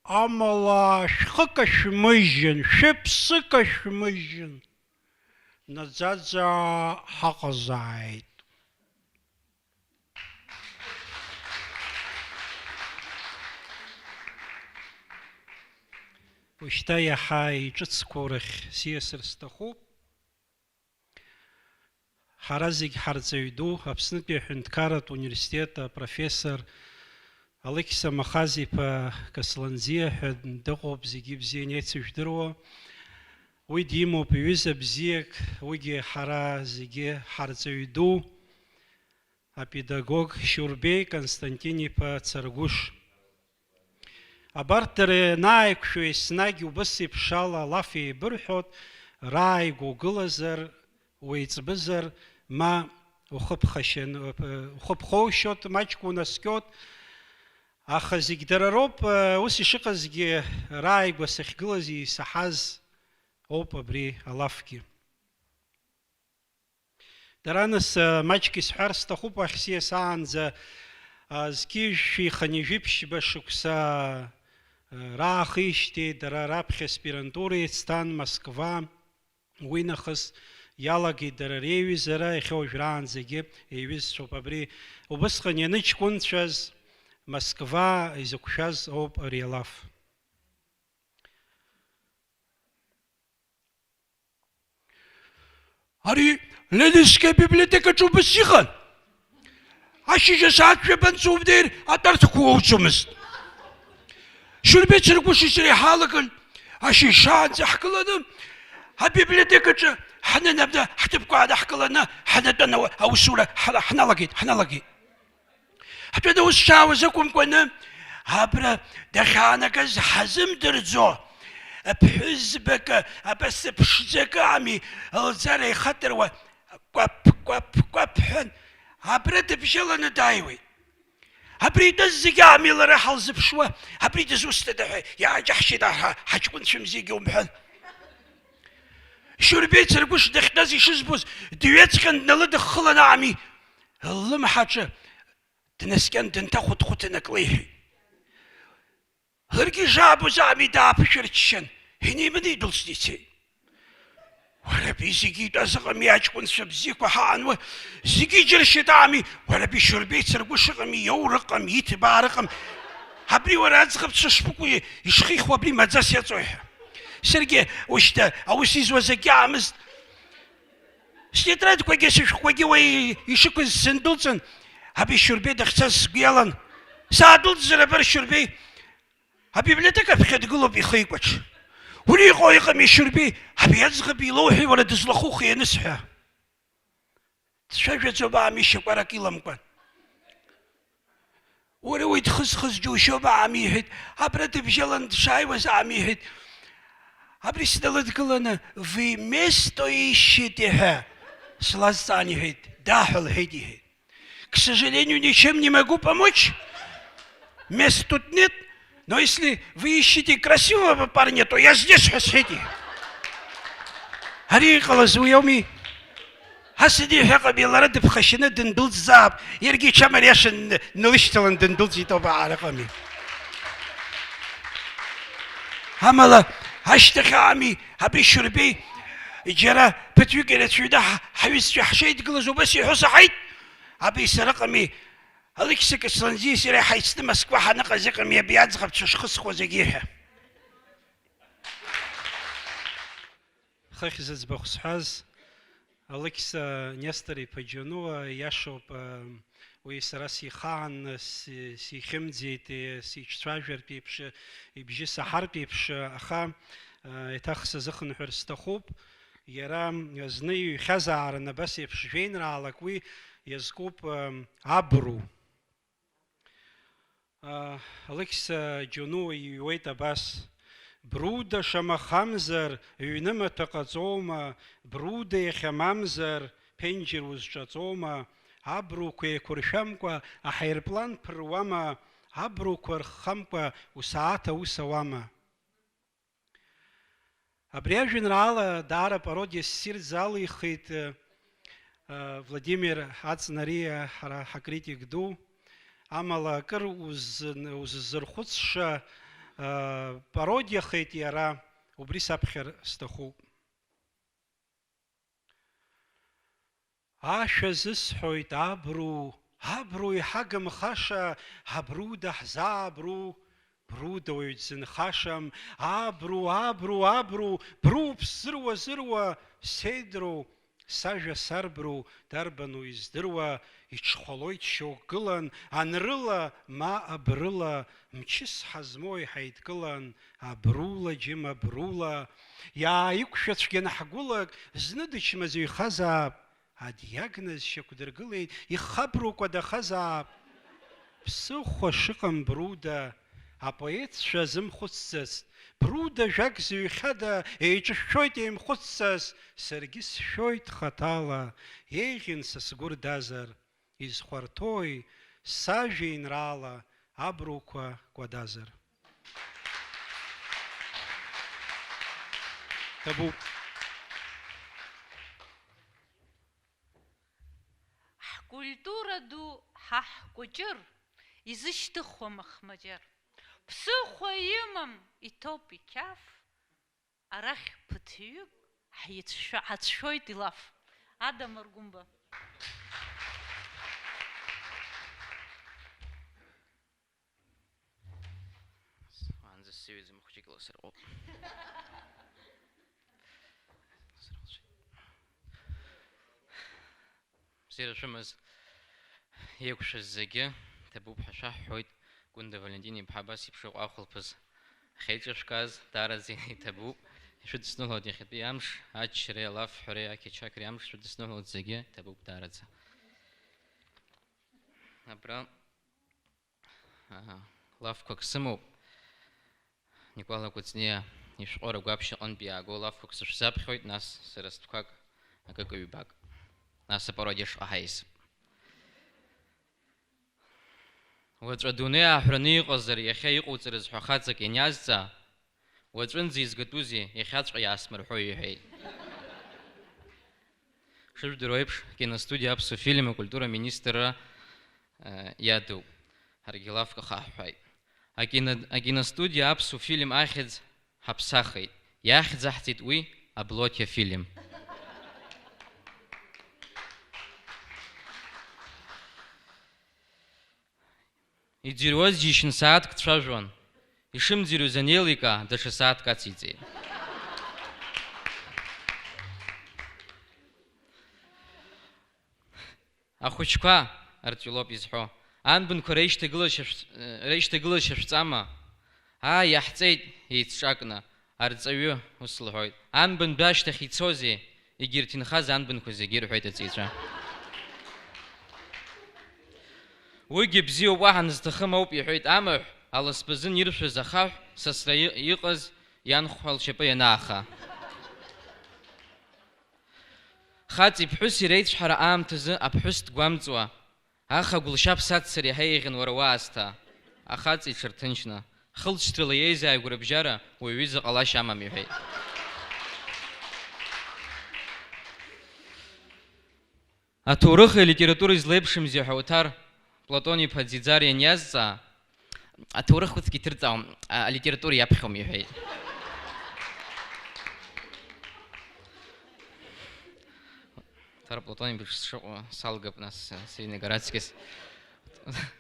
Амала шәхы кашәмыжьын, шәыԥсы кашәмыжьын, наӡаӡа ҳаҟазааит. Ушьҭа иаҳа иҿыцқәоу рахь сиасыр сҭахуп. Ҳара зегь ҳарҵаҩ ду, Аԥснытәи аҳәынҭқарратә университет апрофессор Алықьса Махаз-иԥа Касланӡиа ҳәа дыҟоуп, зегьы ибзианы еицыжәдыруа. Уи димоуп ҩыза бзиак, уигьы ҳара зегьы ҳарҵаҩ ду, апедагог Шьурбеи Константин-иԥа Царгәыш. Абарҭ дара ианааиқәшәо, еснагь убыс еиԥш ала алаф еибырҳәоит, рааигәа угылазар, уеиҵбызар, ма ухыԥхашьан-, ухыԥхоушьоит, маҷк унаскьоит, аха зегь дара роуп, ус ишыҟазгьы, рааигәа сахьгылаз исаҳаз ауп абри алафгьы. Дара нас, маҷк исҳәар сҭахуп, уахь сиасаанӡа, зқьи жәшәи хынҩажәи ԥшьба шықәса раахижьҭеи дара раԥхьа аспирантура еицҭан Москва, уи нахыс иалагеит дара реиҩызара, иахьа уажәраанӡагьы еиҩызцәоуп. Абри убысҟан ианыҷкәынцәаз Москва изықәшәаз ауп ари алаф. Ари Ленински абиблиотекаҿы убас иҟан. Ашьыжь асааҭ жәаба анҵәуа унеир, атәарҭақәа уоуӡомызт. Шьурбеи Царгәыши сареи ҳалаган, ашьыжь шаанӡа ҳгыланы, абиблиотекаҿы ҳнанамда, ҳҭыԥқәа аадаҳкыланы, ҳнатәан ау-, аусура ҳара ҳналагеит, ҳналагеит. Ҳтәаны ус шаауаз акәымкәаны, абра дахьаанагаз ҳазымдырӡо, ԥҳәызбак, абас ԥшӡак ами, лӡара ихатыруа, кәаԥ, кәаԥ, кәаԥ ҳәан, абра дыбжьаланы дааиуеит. Абри итәаз зегьы ами лара ҳалзыԥшуа, абри дызусҭада ҳәа иааџьаҳшьеит ҳа, ҳаҷкәынцәа мзиагьы умҳәан. Шьурбеи Царгәыш дахьтәаз ишызбоз, дҩаҵҟьан дналыдыххылан ами, ллымҳаҿы днаскьан, дынҭахәыҭ-хәыҭын ак леиҳәеит. Ларгьы ишаабоз ами дааԥышәырччан, инеиманы идәылҵны ицеит. Уара, абри зегьы итәаз ыҟами, аҷкәынцәа бзиақәа ҳаан, уа, зегьы иџьыршьеит ами, уара, абри Шьурбеи Царгәыш ыҟами, иоур ыҟам, иҭбаар ыҟам. Абри уара аӡӷабцәа шԥыкәу ишхихуа абри маӡас иаҵои ҳәа. Саргьы ушьҭа аус изуаз акгьы аамызт. Стетрадқәагьы сышәҟәқәагьы уа ишықәыз сындәылҵын, абри Шьурбеи дахьцаз сгәы иалан. Саадәылҵзар абар Шьурбеи абиблиотека аԥхьа дгылоуп ихы икәаҽ. Уара иҟоу иҟами Шьурбеи, абри аӡӷаб илоуҳәеи уара дызлахәыхи анысҳәа? Дцәажәаӡом аами шьакәарак иламкәан. Уара уи дхызхыз џьушьома аами иҳәеит, абра дыбжьалан дшааиуаз аами иҳәеит. Абри сналыдгыланы, вы место ищете ҳәа слазҵаан иҳәеит, да ҳәа лҳәеит иҳәеит. К сожалению, ничем не могу помочь. Мест тут нет, но если вы ищете красивого парня, то я здесь ҳәа сҳәеит. Ари иҟалаз уи ауми? Ас аниҳәа ҟами, лара дыԥхашьаны дындәылҵзаап, иаргьы ичамариашан налышьҭалан дындәылҵит ауп, ара ҟами. Амала, ашьҭахь ами, абри Шьурбеи, џьара ԥыҭҩык ирацәаҩны ҳ-, ҳҩызцәа ҳшеидгылаз убас иҳәо саҳаит. Абри сара ҟами, Алықьса Касланӡиа сареи ҳаицны Москва ҳаныҟаз ыҟами абри аӡӷабцәа шхысхуа зегьы ҳәа. Хыхь зыӡбахә сҳәаз, Алықьса Нестор-иԥа Џьонуа, иашоуп, Уи сара сихаан, си-, сихьымӡеит, е, сиҿцәажәартә еиԥш, ибжьы саҳартә еиԥш, аха, а, еиҭах сазыхынҳәыр сҭахуп. Иара зны иҩхьазаарын абас еиԥш жәеинраалак, уи иазкуп, а, абру. А, Алықьса Џьонуа иҩуеит абас: Бруда шамахамзар, ҩнымаҭәа ҟаҵоума, Бруда иахьа мамзар, ԥенџьыр узҿаҵоума, абруқәа еиқәыршәамкәа аҳаирплан ԥыруама, абруқәа рххамкәа усааҭ аус ауама? Абри ажәеинраала даара пародиа ссирӡа алихит, э, Владимир Ацнариа, ҳара ҳакритик ду. Амала акыр узын-, уззырхәыцша, э, пародиахеит иара, убри саԥхьар сҭахуп. Ашәа зысҳәоит, абру, абру иҳагымхаша, абру даҳзаабру, бруда уаҩ дзынхашам, абру, абру, абру, бруп сзыруа-зыруа, сеидру, сажәа сарбру, дарбану издыруа, иҽхәалоит шьоук гылан, анрыла, ма абрыла, мчыс ҳазмоу иҳаидкылан, абрула, џьым, абрула, иааиқәшәацәгьаны ҳгәылак, зны дычмазаҩхазаап, адиагноз шьақәдыргылеит, ихабрукәа дахазаап. Ԥсыхәа шыҟам Бруда, апоетцәа азымхәыцӡацт. Бруда жәак зыҩхьада еиҿышәшәоит еимхәыцӡаз, саргьы сшәоит хаҭала, еиӷьын са сгәы рдазар, изхәарҭои сажәеинраала абруқәа кәадазар. Ҭабуп. Ҳкультура ду ҳаҳкәаҷыр изышьҭыхуам ахмаҷыр. Ԥсыхәа имам, иҭоуп иқьаф, арахь ԥыҭҩык ҳицәшәо-, ҳацәшәоит илаф. Адамыр Гәымба. Уаанӡа сыҩӡам, хәыҷык ласырҟоуп. Бзиара шәымаз, еиқәшәаз зегьы ҭабуп ҳәа шәаҳҳәоит. Гәында Валентин-иԥҳа абас еиԥш иҟоу ахәылԥаз ахьеиҿышәкааз даараӡа иҭабуп. Ишәыдысныҳәалоит иахьатәи амш, аччареи алафҳәареи ақьачақьреи амш шәыдысныҳәалоит зегьы, ҭабуп даараӡа. Абра Аҳа, лафқәак сымоуп. Никәала Кәыҵниа ишәҟәы рагәаԥшь аҟынтә иааго лафқәак сышәзаԥхьоит, нас сара стәқәак, акык-ҩбак. Нас апародиа шҟа ҳаиасып. Уаҵәы адунеи ааҳәраны иҟазар, иахьа иҟауҵарыз ҳәа хаҵак ианиазҵаа, уаҵәынӡа изгатәузеи, иахьаҵәҟьа иаасмырҳәои, иҳәеит. Шыжәдыруа еиԥш, акиностудиа Аԥсуа фильм акультура аминистрра, э, иадуп. Ҳаргьы лафк ахаҳҳәааит. Акино-, акиностудиа Аԥсуа фильм ахьӡ ҳаԥсахит. Иахьӡаҳҵеит уи Аблоқьа фильм. Иӡырҩуаз џьишьан сааҭк дцәажәон. Ишымӡырҩуаз анеиликаа, даҽа сааҭк ациҵеит. Ахәыҷқәа, арҵаҩы лоуп изҳәо, анбанқәа реишьҭагылашьа шәҵ-, реишьҭагылашьа шәҵама? Аа, иаҳҵеит еицҿакны, арҵаҩы ус лҳәоит, анбан башьҭахь ицозеи? Егьырҭ инхаз анбанқәа зегьы, рҳәеит аҵаҩцәа. Уигьы бзиоуп, уаҳа назҭахым ауп, иҳәеит амаҳә, аласба азын иршәыз ахаҳә, сасра и-, иҟаз ианхәа лшьапы ианааха. Хаҵеи ԥҳәыси реицәҳара аамҭазы аԥҳәыс дгәамҵуа, аха гәылшьап саццар иаҳа еиӷьын уара уаасҭа. Ахаҵа иҽырҭынчны, хылҵшьҭрала иеизааигәара бжьара уаҩ ҩыза ҟалашьа амам, иҳәеит. Аҭоурыхи алитературеи злеиԥшымзи ҳәа Оҭар Платон-иԥа Ӡиӡариа ианиазҵаа, аҭоурых усгьы иҭырҵаауам, а, алитература иаԥхьом, иҳәеит. Оҭар Платон-иԥа сшыҟоу салгап, нас, сыҩнагар аҵкьыс.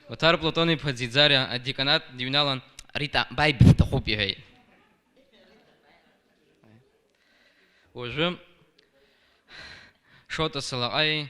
Оҭар Платон-иԥа Ӡиӡариа адеканат дыҩналан, Рита, бааи бысҭахуп, иҳәеит. Уажәы Шоҭа Салаҟаиеи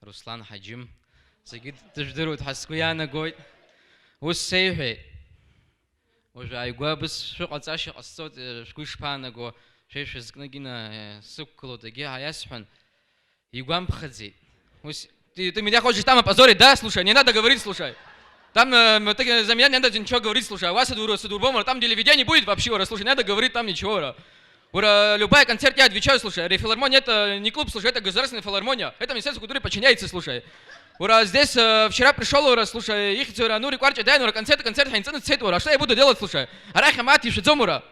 Руслан Ҳаџьым, зегьы дыжәдыруеит ҳәа сгәы иаанагоит. Ус сеиҳәеит. Уажә ааигәа абыс шәыҟаҵашьа ҟасҵоит, э, шәгәы ишԥаанаго, шәеишәа зкны Гина, э, сықәгылоит, егьи ҳәа иасҳәан, игәамԥхаӡеит. Ус, ты, ты меня хочешь там опозорить, да? Слушай, не надо говорить, слушай. Там, э, м, ты, э, за меня не надо ничего говорить, слушай. А у вас, Садур-, Садурбом, там телевидение будет вообще, ура, слушай, не надо говорить там ничего, ура. Ура, любой концерт я отвечаю, слушай. Филармония — это не клуб, слушай, это государственная филармония. Это Министерство культуры подчиняется, слушай. Ура, здесь, э, вчера пришёл, ура, слушай, ихьӡ, ура, ну, рекварча, дай, ура, концерт, концерт, хьанҵаны дцеит, ура, что я буду делать, слушай? Арахь амаҭ ишәаӡом, ура.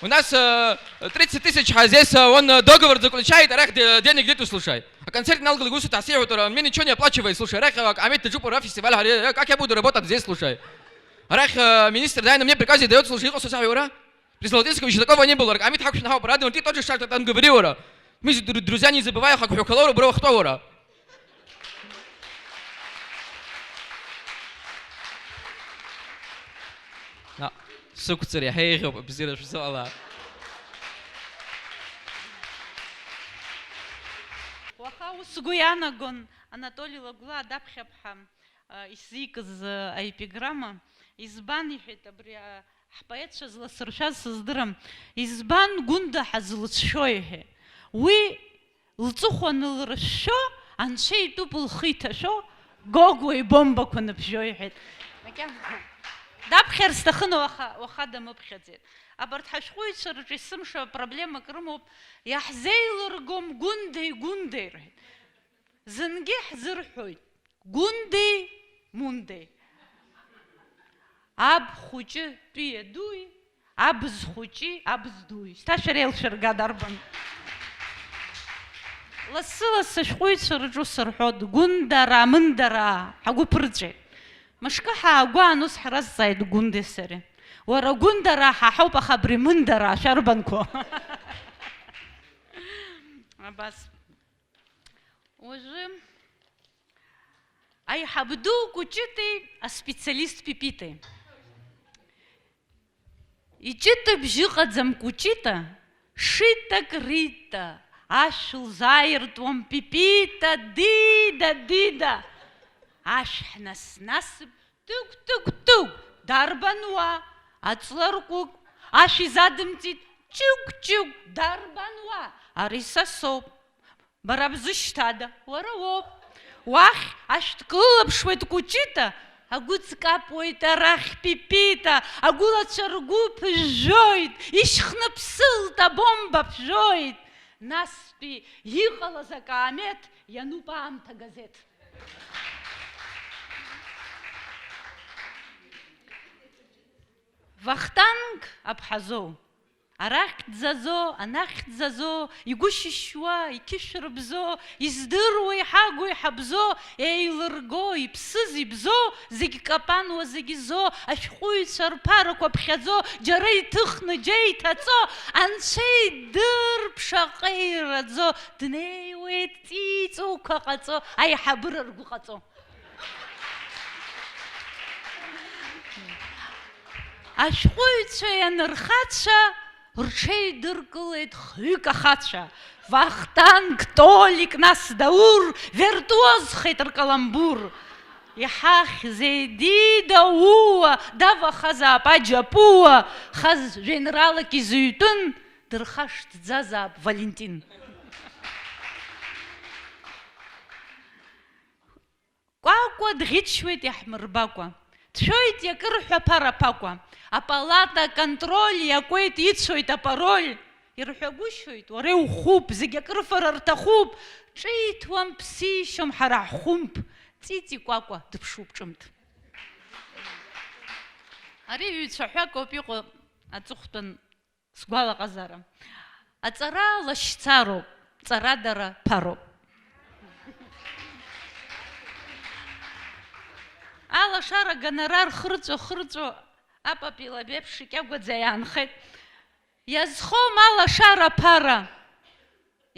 У нас, э, тридцать тысяч, а здесь, э, он, э, договор заключает, арахь де-, денег нету, слушай. А концерт налгал гусу тасею, ура, он мне ничего не оплачивает, слушай. Арахь, э, амет джупура фестиваль, харе, э, как я буду работать здесь, слушай? Арахь, э, министр, дай, на мне приказы даёт, слушай, иҟасо саҳәа, ура. При Золотинском ещё такого не было. Амит хак шнахау парадын, ты тоже шаг там говори, ура. Мы же дру-, друзья, не забывай, хак хоколору, бро, кто, ура. Наҟ сықәҵыр иаҳа еиӷьуп, абзиара шәзыҟала. Уаха ус сгәы иаанагон Анатоли Лагәлаа даԥхьап ҳәа, а, исзикыз, а, аепиграмма. Избан, иҳәеит, абри, а, ҳпоетцәа зласыршәаз сыздырам. Избан Гәында ҳазлыцәшәо, иҳәеит. Уи лҵыхәа анылрышәшәо, анцәа итәуп лхы иҭашәо, Гогәуа ибомбақәа ныԥжәо, иҳәеит. Макьана даԥхьар сҭахын, уаха, уаха дамыԥхьаӡеит. Абарҭ ҳашәҟәыҩҩцәа рҿы есымша проблемак рымоуп, иаҳзеилыргом Гәындеи, Гәындеи рҳәеит. Зынгьы ҳзырҳәоит, Гәындеи, Мундеи. Аб хәыҷы тәи адуи, абз хәыҷи, абз дуи. Шьҭа шәара еилшәырга дарбан? Лассы-лассы ашәҟәыҩҩцәа рҿы ус рҳәоит, Гәындара, Мындара, ҳагәы ԥырҵәеит. Мышкы ҳаагәаан ус ҳразҵааит Гәындеи сареи. Уара Гәындара ҳаҳауп, аха абри Мындара шәарбанқәоу? Абас. Уажәы аиҳаб ду Кәыҷытеи аспециалист Пипитеи. Иҷыта бжьы ыҟаӡам Кәыҷыта, шитак Рита, ашә лзааиртуам Пипита, дида, дида. Ашә ҳнас-насып, тыгә, тыгә, тыгә, дарбан уа? Аҵла ркәыкә, ашә изадымҵит, ҷыгә-ҷыгә, дарбан уа? Ари са соуп. Бара бзышьҭада? Уара уоуп. Уахь ашәҭ кылылаԥшуеит Кәыҷыта, агәы ҵкапуеит арахь Пипита, агәылацәа ргәы ԥыжәжәоит, ишьхныԥсылт абомба ԥжәоит. Настәи иҟалаз акаамеҭ иануп аамҭа газеҭ. Вахтанг Аԥҳазоу. Арахь дӡазо, анахь дӡазо, игәы шьышьуа, иқьышә рыбзо, издыруа, иҳагу, иҳабзо, еилырго, иԥсыз, ибзо, зегь капануа, зегь зо, ашәҟәыҩҩцәа рԥарақәа ԥхьаӡо, џьара иҭыхны, џьа иҭаҵо, анцәа идыр ԥшаҟа ираӡо, днеиуеит ҵәиҵәуқәа ҟаҵо, аиҳабыра ргәы ҟаҵо. Ашәҟәыҩҩцәеи анырхацәа рҽеидыркылеит хҩык ахацәа. Вахтанг, Толик, нас Даур виртуозхеит ркаламбур. Иҳахьзеи, дида, ууа, давахазаап аџьапуа, хаз жәеинраалак изыҩтәын, дырхашҭӡазаап Валентин. Кәакәа дӷьычуеит иаҳмырбакәа, дшәоит иакырҳәа ԥара ԥакәа, апалата аконтроль иакуеит, ицәоит апароль, ирҳәагәышьоит, уара иухәуп, зегь акрыфара рҭахуп, ҿиҭуам, ԥсишьом ҳара ҳхәымԥ, Ҵиҵи Кәакәа дыԥшуп ҿымҭ. Ари ҩцәаҳәак ауп иҟоу аҵыхәтәан. Сгәалаҟазаара. Аҵара лашьцароуп, ҵарадара ԥароуп. Алашара гонорар хырҵәо-хырҵәо апапила беиԥш икьагәаӡа иаанхеит. Иазхом алашара ԥара.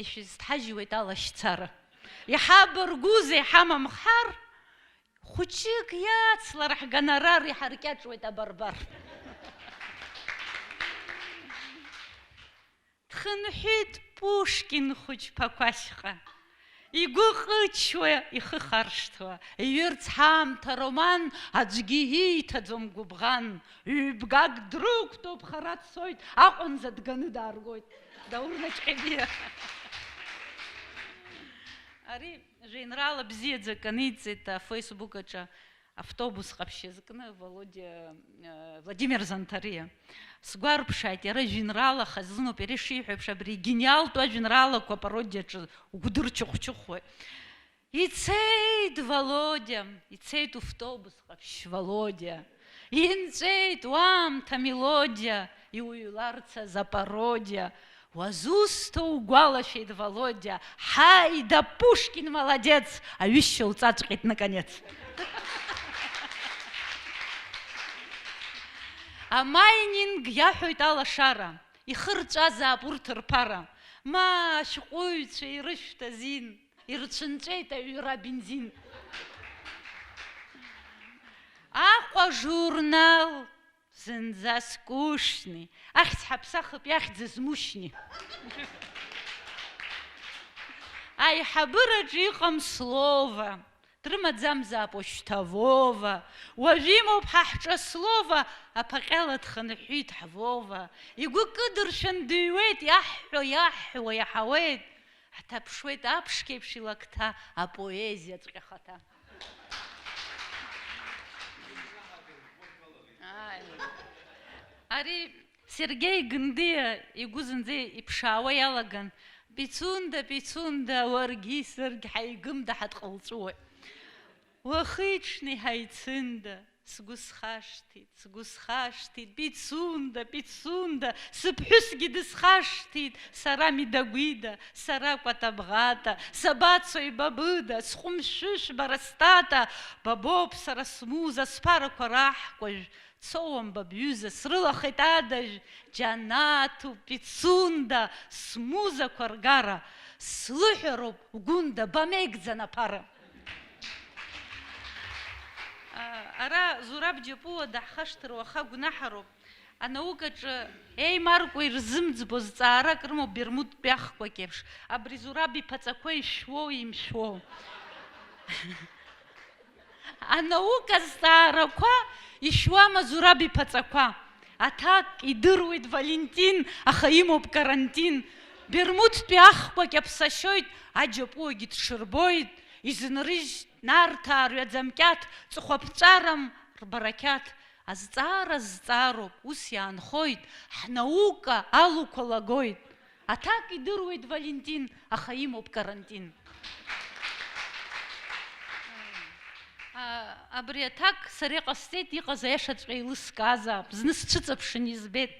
Ишәызҭҳажьуеит алашьцара. Иҳабаргәузеи ҳамамхар? Хәыҷык иацлар ҳгонорар иҳаркьаҿуеит абарбар. Дхынҳәит Пушкин хәыҷԥақәа ашьха. Игәы ҟычуа, ихы харшҭуа, иҩырц ҳаамҭа роман, аӡәгьы ииҭаӡом гәыбӷан. Ҩбгак дрықәтәоуп, хара дцоит, аҟынӡа дганы дааргоит. Даур Наҷҟьебиа. Ари жәеинраала бзиаӡак аниҵеит афейсбук аҿы. Автобус ҟаԥшь иазкны Володиа, э, Владимир Занҭариа. Сгәарԥшааит, иара жәеинраала хазыноуп, иара ишиҳәо еиԥш, абри гениалтәу ажәеинраалақәа апародиаҿы угәдырчыхәчыхәуеит. Ицеит Володиа, ицеит автобус ҟаԥшь Володиа. Инҵәеит уаамҭа мелодиа, иуҩларц азы апародиа. Уазусҭоу угәалашәеит, Володиа, ҳаида, Пушкин, молодец, аҩышьа лҵаҵәҟьеит, наконец. Амайнинг иаҳәоит алашара, ихырҵәазаап урҭ рԥара, ма ашәҟәыҩҩцәа ирышәҭ азин, ирцәынҵәеит аҩра абензин. Аҟәа журнал, зынӡа скучный, ахьӡ ҳаԥсахып, иахьӡыз мушьни. Аиҳабыраҿы иҟам слово, дрымаӡамзаап уажәшьҭа Вова. Уажә имоуп ҳа ҳҿы слово, аԥаҟьала дхынҳәит ҳВова. Игәы кыдыршәан дыҩуеит, иаҳҳәо, иаҳҳәо иаҳауеит. Ҳҭаԥшуеит аԥшқеиԥш илакҭа апоезиаҵәҟьа хаҭа. Ааи. Ари Сергеи Гындиа игәы зынӡа иԥшаауа иалаган, Пицунда, Пицунда, уаргьы саргь ҳаигымда, ҳадҟалҵәуеит. Уахи-ҽни ҳаицында, сгәы схашҭит, сгәы схашҭит, Пицунда, Пицунда, сыԥҳәысгьы дысхашҭит, сара Мидагәида, сара Кәатабӷата, сабацои ба быда, сҟәымшәышә бара стата, ба боуп сара смуза, сԥарақәа раҳкәажә, дсоуам ба бҩыза, срылахеит адажә, џьанаҭуп Пицунда, смузақәа ргара, слыҳәароуп Гәында, бамеигӡан аԥара. Ара Зураб Џьапуа даҳхашҭыр уаха гәнаҳароуп. Анаукаҿы еимаркуа ирзымӡбо зҵаарак рымоуп Бермудтәи ахкәакь еиԥш. Абри Зураб иԥаҵақәа ишәуоу, имшәуоу? Анаука зҵаарақәа ишәуама Зураб иԥаҵақәа? Аҭак идыруеит Валентин, аха имоуп карантин. Бермудтәи ахкәакь аԥсашьоит, аџьапуагьы дҽырбоит, изынрыжьт Нарҭаа рҩаӡамкьаҭ, ҵыхәаԥҵәарам рбарақьаҭ. Азҵаара зҵаароуп, ус иаанхоит, ҳнаука алуқәа лагоит. Аҭак идыруеит Валентин, аха имоуп карантин. А, абри аҭак сара иҟасҵеит, иҟаз аиашаҵәҟьа еилыскаазаап. Зны сцәыҵыԥшын, избеит.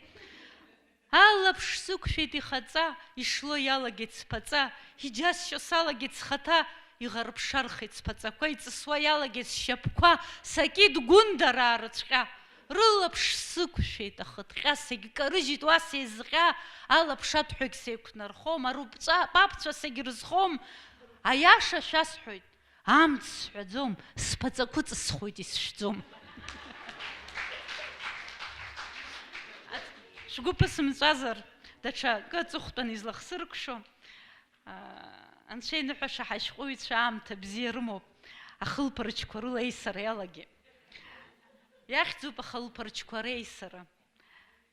Алаԥш сықәшәеит ихаҵа, ишло иалагеит сԥаҵа, иџьасшьо салагеит схаҭа, иӷарԥшархеит сԥаҵақәа, иҵысуа иалагеит сшьапқәа, сакит гәындараа рыцәҟьа. Рылаԥш сықәшәеит ахыҭҟьа, сегькарыжьит уа сеизҟьа, алаԥшаҭәҳәагь сеиқәнархом, арупҵәа папцәа сегьрызхом, аиаша шәасҳәоит, амц сҳәаӡом, сԥаҵақәа ҵысхуеит, исшәӡом. Шәгәы ԥысымҵәазар, даҽа акы аҵыхәтәан излахсыркәшо. Анцәа иныҳәаша ҳашәҟәыҩҩцәа аамҭа бзиа рымоуп, ахылԥарчқәа рыла еисара иалагеит. Иахьӡуп ахылԥарчқәа реисара.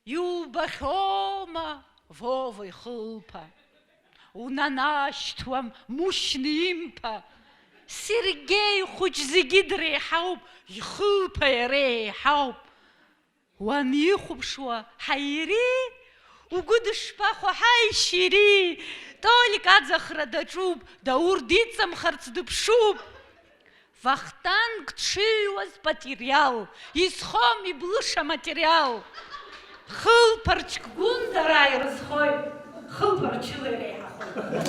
Иубахьоума, Вова ихылԥа? Унанашьҭуам Мушьни имԥа. Сергеи хәыҷ зегьы дреиҳауп, ихылԥа иара еиҳауп. Уанихәаԥшуа, ҳаири, угәы дышԥахәа, ҳаи, шьири! Толик аӡахра даҿуп, Даур диҵамхарц дыԥшуп. Вахтанг дшыҩуаз патириал, изхом иблыша материал. Хылԥарчк гәындараа ирызхоит, хылԥарчыла иреиҳахоит.